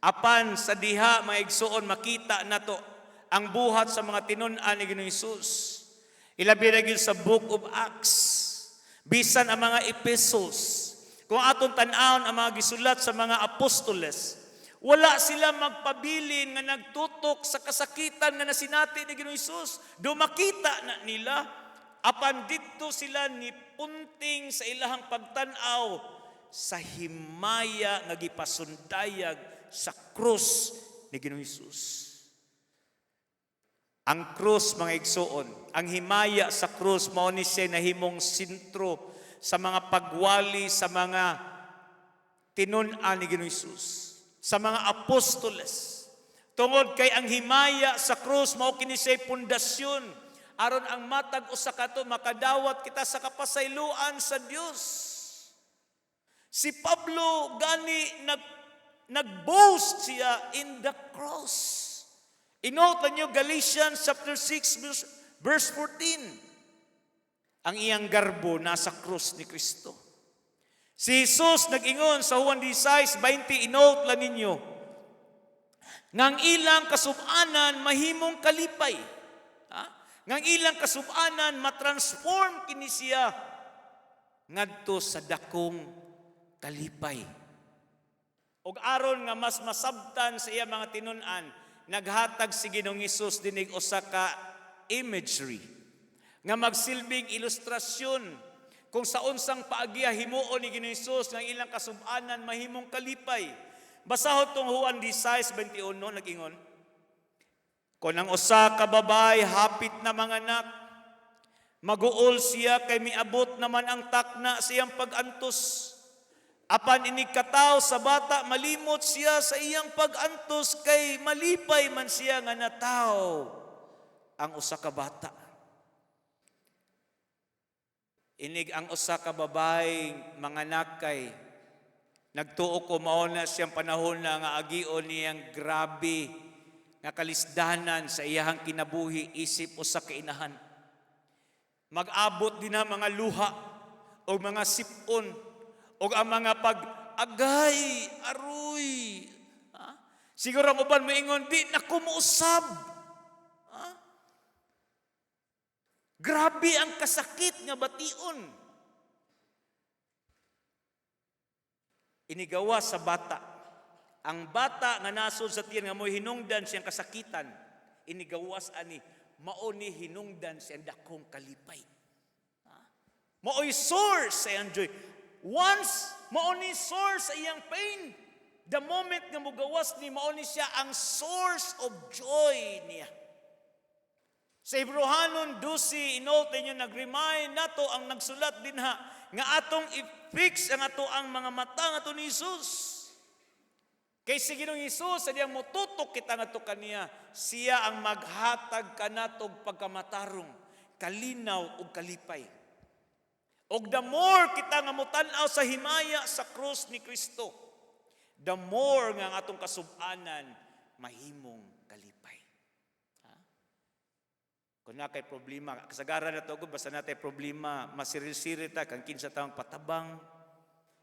Apan sa diha, mga igsoon, makita nato ang buhat sa mga tinun-an ni Ginoong Hesus. Ilabi na gyud sa Book of Acts. Bisan ang mga epistles. Kung atong tan-awon ang mga gisulat sa mga apostoles, wala sila magpabilin nga nagtutok sa kasakitan nga nasinati ni Ginoong Hesus. Do makita na nila, apan didto sila ni punting sa ilahang pagtan-aw sa himaya nga gipasundayag sa krus ni Ginoong Hesus. Ang krus, mga igsoon, ang himaya sa krus, mao ni siya nahimong sentro sa mga pagwali sa mga tinun-an ni Ginoong Hesus, sa mga apostoles. Tungod kay ang himaya sa krus mao kini siya pundasyon aron ang matag usa kato makadawat kita sa kapasayloan sa Dios. Si Pablo gani nag-boast siya in the cross. I-note niyo Galatians chapter 6 verse, verse 14. Ang iyang garbo nasa krus ni Kristo. Si Jesus nag-ingon sa Juan 16:20, inote lang ninyo, ngang ilang kasubanan mahimong kalipay. Ha? Ngang ilang kasubanan matransform kini siya ngadto sa dakong kalipay. Og aron nga mas masabtan sa iya mga tinun-an, naghatag si Ginoong Hesus dinig usa ka imagery nga magsilbing ilustrasyon kung sa unsang paagya himuon ni Ginoong Hesus nga ilang kasubanan mahimong kalipay. Basahon tong Juan 16:21, nag-ingon, "Kung ang usa ka babay hapit na manganak, maguol siya kay miabot naman ang takna sa iyang pag-antos. Apan inig kataw sa bata, malimot siya sa iyang pag-antos kay malipay man siya nga nataw ang usa ka bata." Inig ang usa ka babay manganak kay nagtuo ko mao na siyang panahon na nga agion niyang grabe nga kalisdanan sa iyahang kinabuhi isip usa ka inahan. Mag-abot din na mga luha o mga sipon o ang mga pag-agay, aroy. Ha? Siguro ang uban moingon, "Di na ko mousab." Ha? Grabe ang kasakit nga bation. Inigawa sa bata. Ang bata nga nasod sa tiyan nga mo'y hinungdan siyang kasakitan, inigawas ani, mao ni hinungdan siyang dakong kalipay. Ha? Mao'y source sa iyang joy. Once, mao ni source sa iyang pain. The moment nga mugawas ni, mao ni siya ang source of joy niya. Sa Hebreohanon 12, inote niyo, nag-remind nato ang nagsulat dinha nga atong i-fix ang ato ang mga mata ngadto ni Jesus. Kay si Ginoong Hesus, sa diyang motutok kita ngadto kaniya, siya ang maghatag kanatog pagkamatarong, kalinaw ug kalipay. Og the more kita nga motan-aw sa himaya sa krus ni Kristo, the more nga ang atong kasub-anan mahimong kalipay. Ha? Kung naa kay problema, kasagaran na to, basta naa tay problema, masiril-siril ta, kang kinsa ta patabang,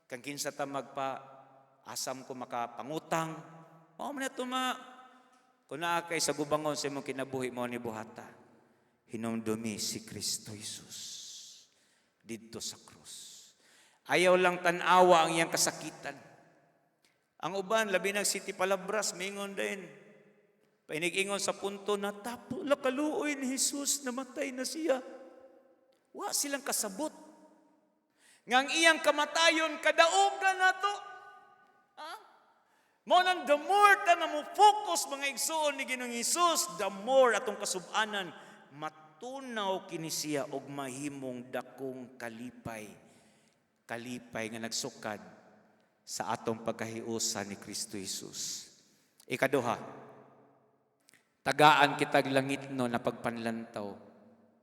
kang kinsa ta magpa, asam ko makapangutang. Mao man na to ma, kung naa kay sa gubangon sa imong kinabuhi, mao ni buhata. Hinumdumi si Kristo Jesus didto sa krus. Ayaw lang tan-awa ang iyang kasakitan. Ang uban, labi ng City Palabras, mingon din. Painig-ingon sa punto na tapo, lakaluoy ni Jesus, namatay na siya. Wa silang kasabot. Nga ang iyang kamatayon, kadaugan na to. Ha? Mao nang the more ta nga mo focus, mga igsuon ni Ginoong Hesus, the more atong kasubanan matunaw kini siya og mahimong dakong kalipay. Kalipay nga nagsukad sa atong pagkahiusa ni Kristo Jesus. Ikaduha, tagaan kitag langitno na pagpanlantaw.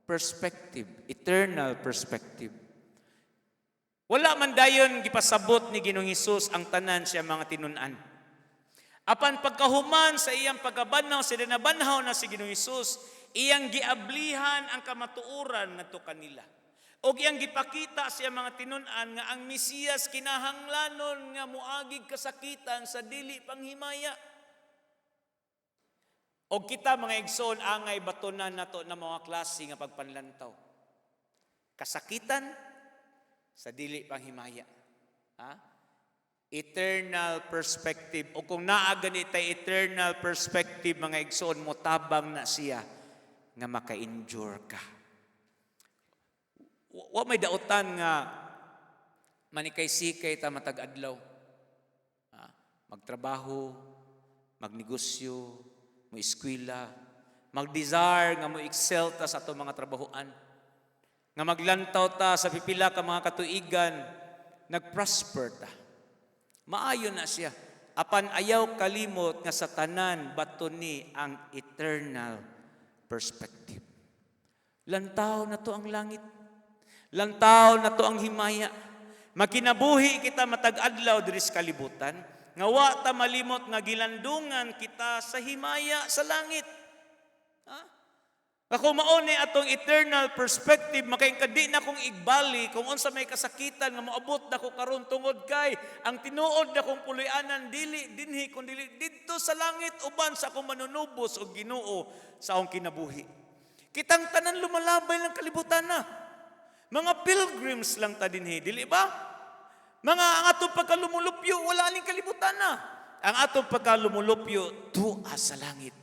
Perspective, eternal perspective. Wala man dayon gipasabot ni Ginoong Hesus ang tanan siya mga tinun-an. Apan pagkahuman sa iyang pagkabanhaw, sa nabanhaw na si Ginoong Hesus, iyang giablihan ang kamatuoran ngadto kanila. Og iyang gipakita sa iyang mga tinun-an nga ang Mesiyas kinahanglanon nga muagig kasakitan sa dili panghimaya. Og kita, mga igsoon, angay batunan nato na mga klase nga pagpanlantaw. Kasakitan sa dili panghimaya. Ha? Eternal perspective. O kung naa gani tay eternal perspective, mga igsoon, motabang na siya nga maka-endure ka. Wa may dautan nga manikay-sikay ta matag adlaw. Ha? Magtrabaho, magnegosyo, mo eskwela, mag-desire nga mo excel ta sa atong mga trabahoan. Nga maglantaw ta sa pipila ka mga katuigan, nagprosper ta. Maayo na siya. Apan ayaw kalimot nga sa tanan bato ni ang eternal perspective. Lantaw na to ang langit. Lantaw na to ang himaya. Magkinabuhi kita matag adlaw diri sa kalibutan, nga wa ta malimot nga gilandungan kita sa himaya sa langit. Ha? Kung mao ni atong eternal perspective, makaingon ka, "Di na kong igbali kung unsa may kasakitan nga moabot nako karon, tungod kay ang tinuod na kong puloy-anan dili dinhi kun dili didto sa langit uban sa akong Manunubos o Ginoo sa akong kinabuhi." Kitang tanan lumalabay ng kalibutan na. Mga pilgrims lang ta dinhi, dili ba? Mga ang atong pagkalumulupyo, wala ning kalibutan na. Ang atong pagkalumulupyo tua sa langit.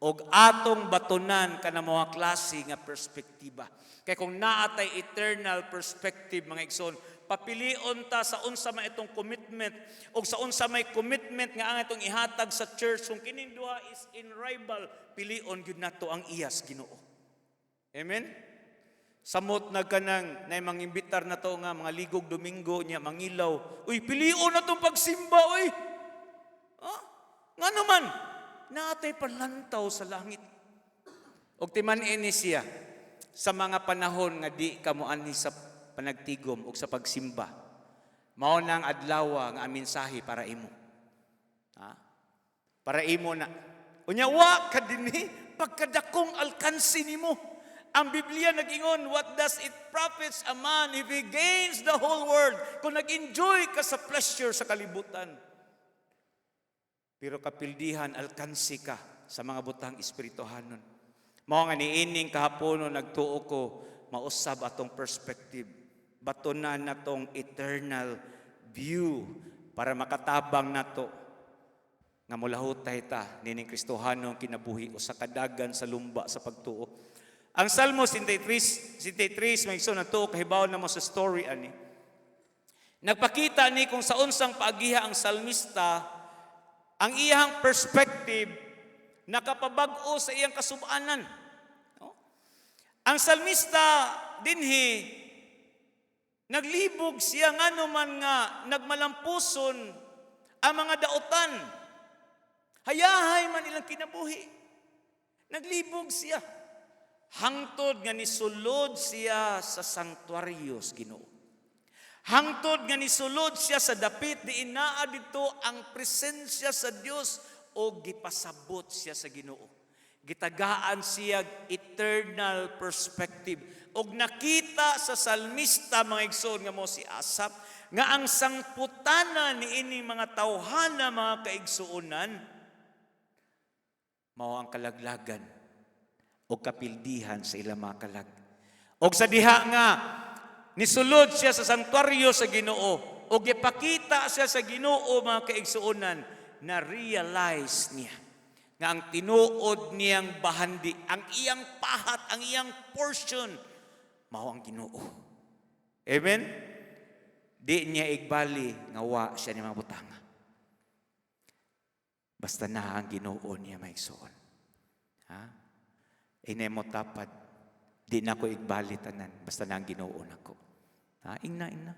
Og atong batunan kana mga klase nga perspektiba. Kay kung naa tay eternal perspective, mga igsoon, papilion ta sa unsa may itong commitment og sa unsa may commitment nga ang itong ihatag sa church. Kung kining duha is in rival, pilion gyud nato ang iyas Ginoo. Amen. Samot na kanang nay mangimbitar na to nga mga ligog Domingo niya mangilaw. "Uy, pilion na tong pagsimba, uy." Ah, nga naman, naa tay panlantaw sa langit. Og timan-i ni siya sa mga panahon nga di ka moanhi sa panagtigom og sa pagsimba. Mao nang adlaw nga ang mensahe para imo. Ha? Para imo na. Unya wa ka dinhi, pagkadakong alkansi nimo. Ang Biblia nag-ingon, "What does it profits a man if he gains the whole world?" Kung nag-enjoy ka sa pleasure sa kalibutan, pero kapildihan, alkansi ka sa mga butang espirituhanon. Mao nga niining kahaponon nagtuo ko, mausab atong perspective. Batunan natong eternal view para makatabang nato nga mulahutay ta nining Kristohanong kinabuhi o sa kadagan sa lumba sa pagtuo. Ang Salmo 73, 73, may igsoon, nagtuo kahibaw na mo sa story ani. Nagpakita ni kung sa unsang paagiha ang salmista, ang iyang perspective nakapabag-o sa iyang kasubanan. No? Ang salmista dinhi, naglibog siya ngano man nga nagmalampuson ang mga dautan. Hayahay man ilang kinabuhi. Naglibog siya. Hangtod nga nisulod siya sa sanktuaryo sa Ginoo. Hangtod nga nisulod siya sa dapit diin naa didto ang presensya sa Dios o gipasabot siya sa Ginoo. Gitagaan siya eternal perspective. Og nakita sa salmista, mga igsoon, nga mo si Asap, nga ang sangputanan niini mga tawhana, mga kaigsuonan, mao ang kalaglagan o kapildihan sa ilang mga kalag. Og sa diha nga nisulod siya sa sanktuaryo sa Ginoo o gipakita siya sa Ginoo, mga kaigsuonan, na realize niya nga ang tinuod niyang bahandi, ang iyang pahat, ang iyang portion, mao ang Ginoo. Amen? Di niya igbali nga wa siya ni mga butanga. Basta na ang Ginoo niya, maigsuon. Ha? Inay mo tapad. Di na ko igbali tanan. Basta na ang Ginoo nako. Ha? Ingna, ingna.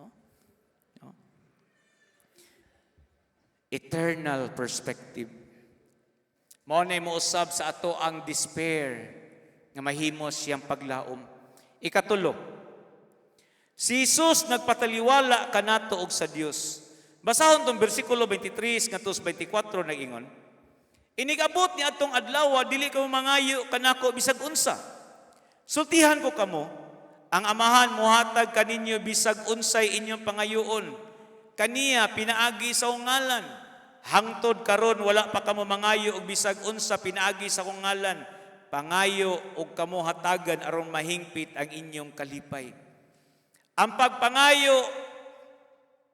Oh? Oh. Eternal perspective. Mao na mousab sa ato ang despair nga mahimo siyang paglaom. Ikatulo, si Jesus nagpataliwala kanato og sa Dios. Basahon tong bersikulo 23 ngadto sa 24. Nag-ingon, "Inigabot ni atong adlaw, dili kamo mangayo kanako bisag unsa. Sultihan ko kamo, ang Amahan mohatag kaninyo bisag unsay inyong pangayoon kaniya pinaagi sa akong ngalan. Hangtod karon wala pa kamo mangayo og bisag unsa pinaagi sa akong ngalan. Pangayo og kamo hatagan aron mahingpit ang inyong kalipay." Ang pagpangayo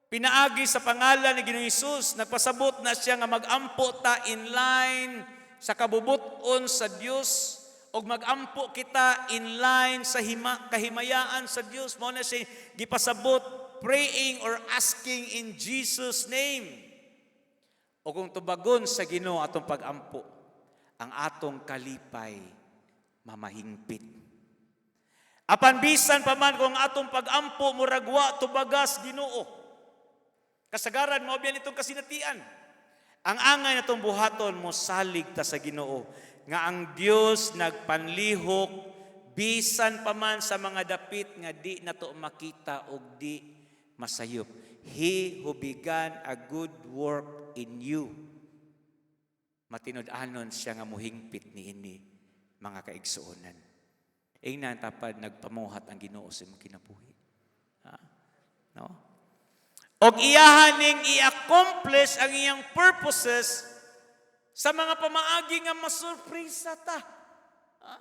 pinaagi sa pangalan ni Ginoong Hesus, nagpasabot na siya nga magampo ta in line sa kabubuton sa Dios og magampo kita in line sa kahimayaan sa Dios. Mao na siya gipasabot, praying or asking in Jesus' name. O kung tubagon sa Ginoo atong pagampo, ang atong kalipay mamahingpit. Apan bisan pa man kung ang atong pagampo murag wa tubagas Ginoo. Kasagaran mao biyan itong kasinatian. Ang angay natong buhaton, mo salig ta sa Ginoo nga ang Dios nagpanlihok bisan pa man sa mga dapit nga di nato makita og di masayop. He who began a good work in you, matinud-anon siya nga muhingpit niini. mga kaigsuonan. Ingnan tapad nagpamuhat ang Ginoo sa imong kinabuhi. Ha? No? Og iyahan ning i-accomplish ang iyang purposes sa mga pamaagi nga masurpresa ta. Ha?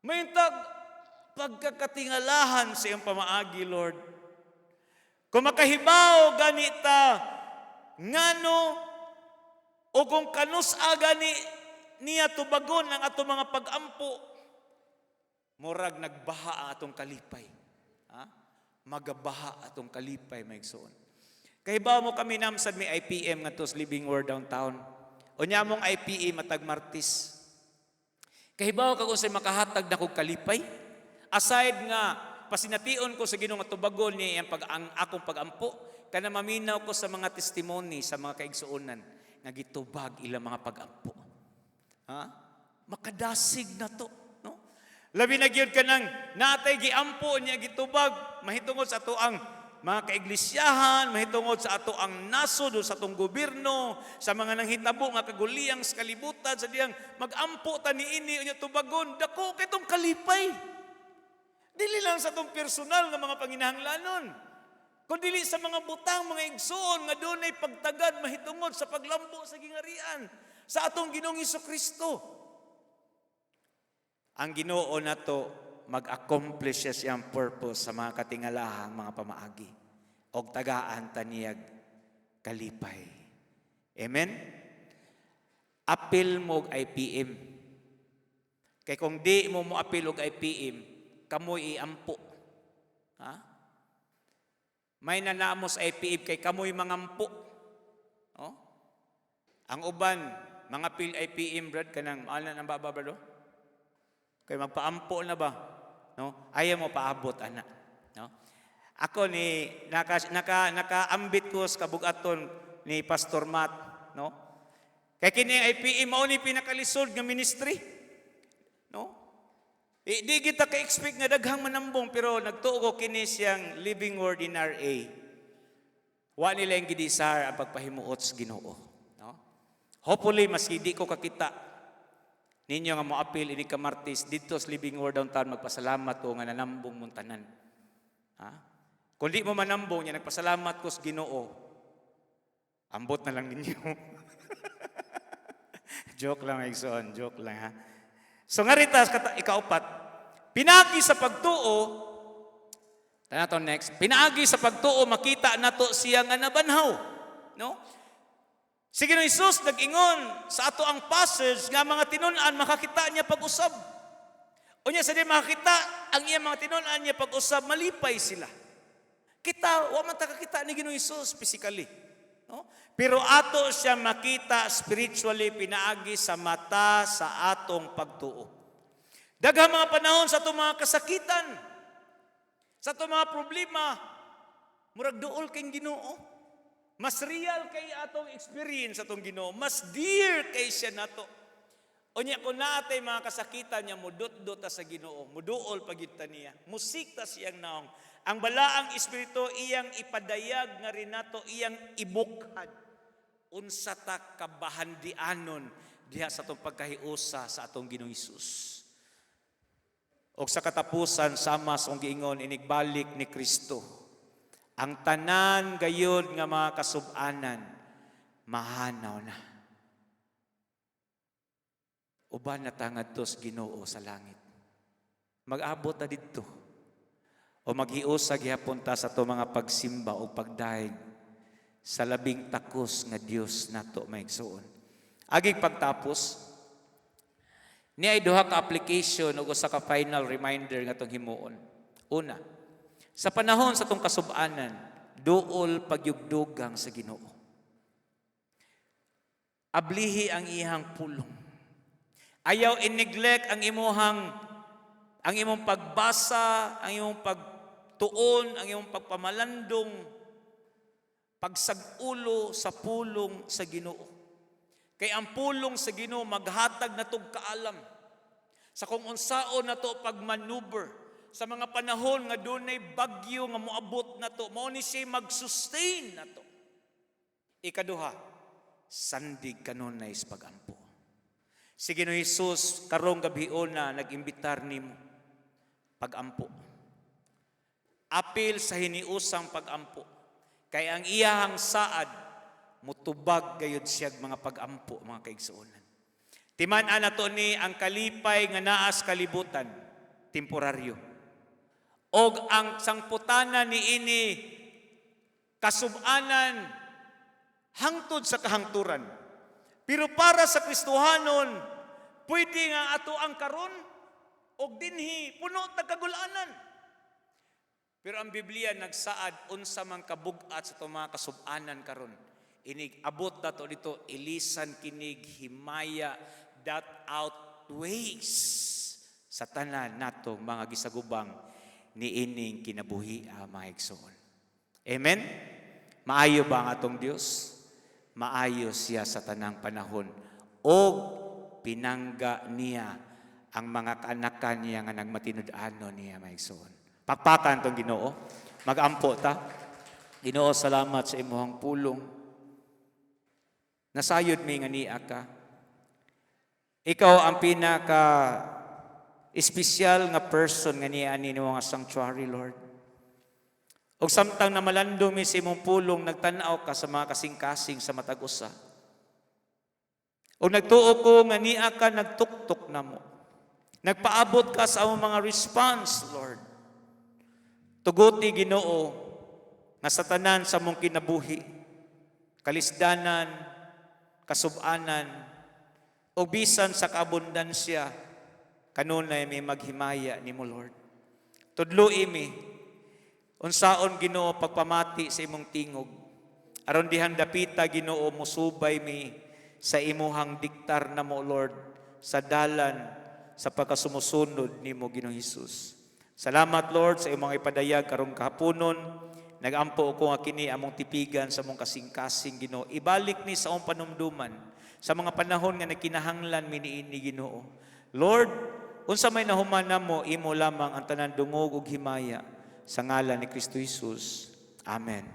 May tag pagkakatingalahan sa iyang pamaagi, Lord. Kung makahibaw ganita ngano o kung kanus-a gani niya tubagon ang atong mga pag-ampo, murag nagbaha ang atong kalipay. Ha? Magabaha atong kalipay, mga igsoon. Kahibaw mo, kami namsad may IPM nga sa Living Word Downtown. Unya mong IPE matag Martes. Kahibaw ka kung sa makahatag na kog kalipay? Aside nga pasination ko sa Ginoo nga tubagon niya ang akong pag-ampo, kana maminaw ko sa mga testimony sa mga kaigsuonan nga gitubag ilang mga pag-ampo. Ha? Makadasig na to, no? Labi na gyud kanang natay giampo niya gitubag mahitungod sa ato ang mga kaiglisyahan, mahitungod sa ato ang nasod o sa atong gobyerno, sa mga nanghitabo nga kaguliyang sa kalibutan, sa diyang magampo ta niini unya tubagon, dako kay tong kalipay. Dili lang sa atong personal nga mga panginahanglanon, kun dili sa mga butang, mga igsoon, nga dunay pagtagad mahitungod sa paglambo sa gingarian sa atong Ginoong Kristo. Ang Ginoo nato mag-accomplish siya siyang purpose sa mga katingalahang mga pamaagi. Og tagaan ta niyag kalipay. Amen? Apil mo og IPM. Kay kung di mo mo apil og IPM, kamoy iampo. Ha? May nanamo sa IPM kay kamoy mangampo. Oh? Ang uban, mga pil IPM, brad, kanang ana nang baba, brad, oh? Kay magpaampo na ba? No? Ayaw mo paabot ana. No? Ako ni naka naka nakaambit ko sa kabugaton ni Pastor Matt, no? Kay kini ang IPM mao ni pinakalisod nga ministry. No? Eh, di kita ka-expect nga daghang manambong, pero nagtuo ko kini siyang Living Word in RA. Wa nila yung gidesire ang pagpahimuot sa Ginoo. No? Hopefully, maski di ko kakita ninyo nga moapil ini ka Martes dito sa Living Word Downtown, magpasalamat ko nga nanambong mong tanan. Ha? Kung di mo manambong niya, nagpasalamat ko sa Ginoo. Ambot na lang ninyo. Joke lang, igsoon, joke lang ha. So nga rita, ikaupat, pinaagi sa pagtuo, tanato next, pinaagi sa pagtuo, makita nato siya nga nabanhaw. No? Sige no Jesus, nag-ingon sa ato ang passage nga mga tinun-an makakita niya pag-usab. Unya sa di makakita ang iyang mga tinun-an niya pag-usab, malipay sila. Kita, wa man ta kakita ni Ginoong Hesus physically. No? Pero ato siya makita spiritually pinaagi sa mata sa atong pagtuo. Daghang mga panahon sa atong mga kasakitan, sa atong mga problema, murag duol kay Ginoo. Mas real kay atong experience sa atong Ginoo, mas dear kay siya nato. Unya kung naatay mga kasakitan niya, mudot-dot ta sa Ginoo, muduol pagid ta niya, musikta siyang naong. Ang balaang espiritu iyang ipadayag nga rin nato, iyang ibukhad. Unsa ta kabahandianon diha sa atong pagkahiusa sa atong Ginoong Hesus. Og sa katapusan, sama sa akong giingon, inigbalik ni Kristo, ang tanan gayud nga mga kasubanan mahanaw na. Uban na ta ngadto sa Ginoo sa langit. Mag-abot ta didto. O maghiusa gihapon ta sa ato mga pagsimba o pagdayeg sa labing takos nga Dios nato, mga igsoon. Agig pagtapos, ni ay duha ka application ug usa ka final reminder nga atong himuon. Una, sa panahon sa atong kasubanan, duol pagyugdugang sa Ginoo. Ablihi ang iyang pulong. Ayaw i-neglect ang imong pagbasa, ang imong pagtuon, ang imong pagpamalandong, pagsag-ulo sa pulong sa Ginoo. Kay ang pulong sa Ginoo maghatag natog kaalam sa kung unsaon nato pagmaneuver sa mga panahon nga dunay bagyo nga moabot nato, mao ni siya mag-sustain nato. Ikaduha, sandig kanunay sa pagampo. Si Ginoo Jesus karong gabiona nag-imbitar nimo pagampo. Apil sa hiniusang pagampo. Kay ang iyahang saad mutubag gayud siyag mga pagampo, mga kaigsuonan. Timan-an nato ni ang kalipay nga naa sa kalibutan, temporaryo. Og ang sangputanan niini, kasub-anan hangtod sa kahangturan. Pero para sa Kristohanon, pwede nga ato ang karon og dinhi puno ta kagulanan. Pero ang Biblia nagsaad unsa man kabug-at sa atong mga kasub-anan karon. Inig abot nato dito, ilisan kinig himaya that outweighs sa tanan natong mga gisagubang niining kinabuhi, mga igsoon. Amen? Maayo ba ang atong Dios? Maayo siya sa tanang panahon. Og pinangga niya ang mga kaanakan niya nga nagmatinud-ano niya, mga igsoon. Pakpakan tong Ginoo. Magampo ta. Ginoo, salamat sa imuhang pulong. Nasayod mi nga nia ka. Ikaw ang pinaka espesyal nga person nga niya ani nga sanctuary, Lord. Og samtang namalandong mi sa imong pulong, nagtan-aw ka sa mga kasing-kasing sa matag usa. Og nagtuo ko nga nia ka nagtuktok namo. Nagpaabot ka sa among mga response, Lord. Tuguti, Ginoo, nga sa tanan sa among kinabuhi, kalisdanan, kasubanan, o bisan sa kaabundansya, kanunay may maghimaya nimo, Lord. Tudloi mi unsaon, Ginoo, pagpamati sa imong tingog. Aron dihang dapita, Ginoo, musubay mi sa imuhang diktar namo, Lord, sa dalan sa pagkasumusunod nimo, Ginoong Hesus. Salamat, Lord, sa imong ipadayag karong kahaponon. Nagampo ko nga kini among tipigan sa among kasing-kasing, Ginoo. Ibalik ni sa among panumduman sa mga panahon nga nagkinahanglan mi niini, Ginoo. Lord, unsa may nahuman namo, imo lamang ang tanan dungog ug himaya sa ngalan ni Kristo Jesus. Amen.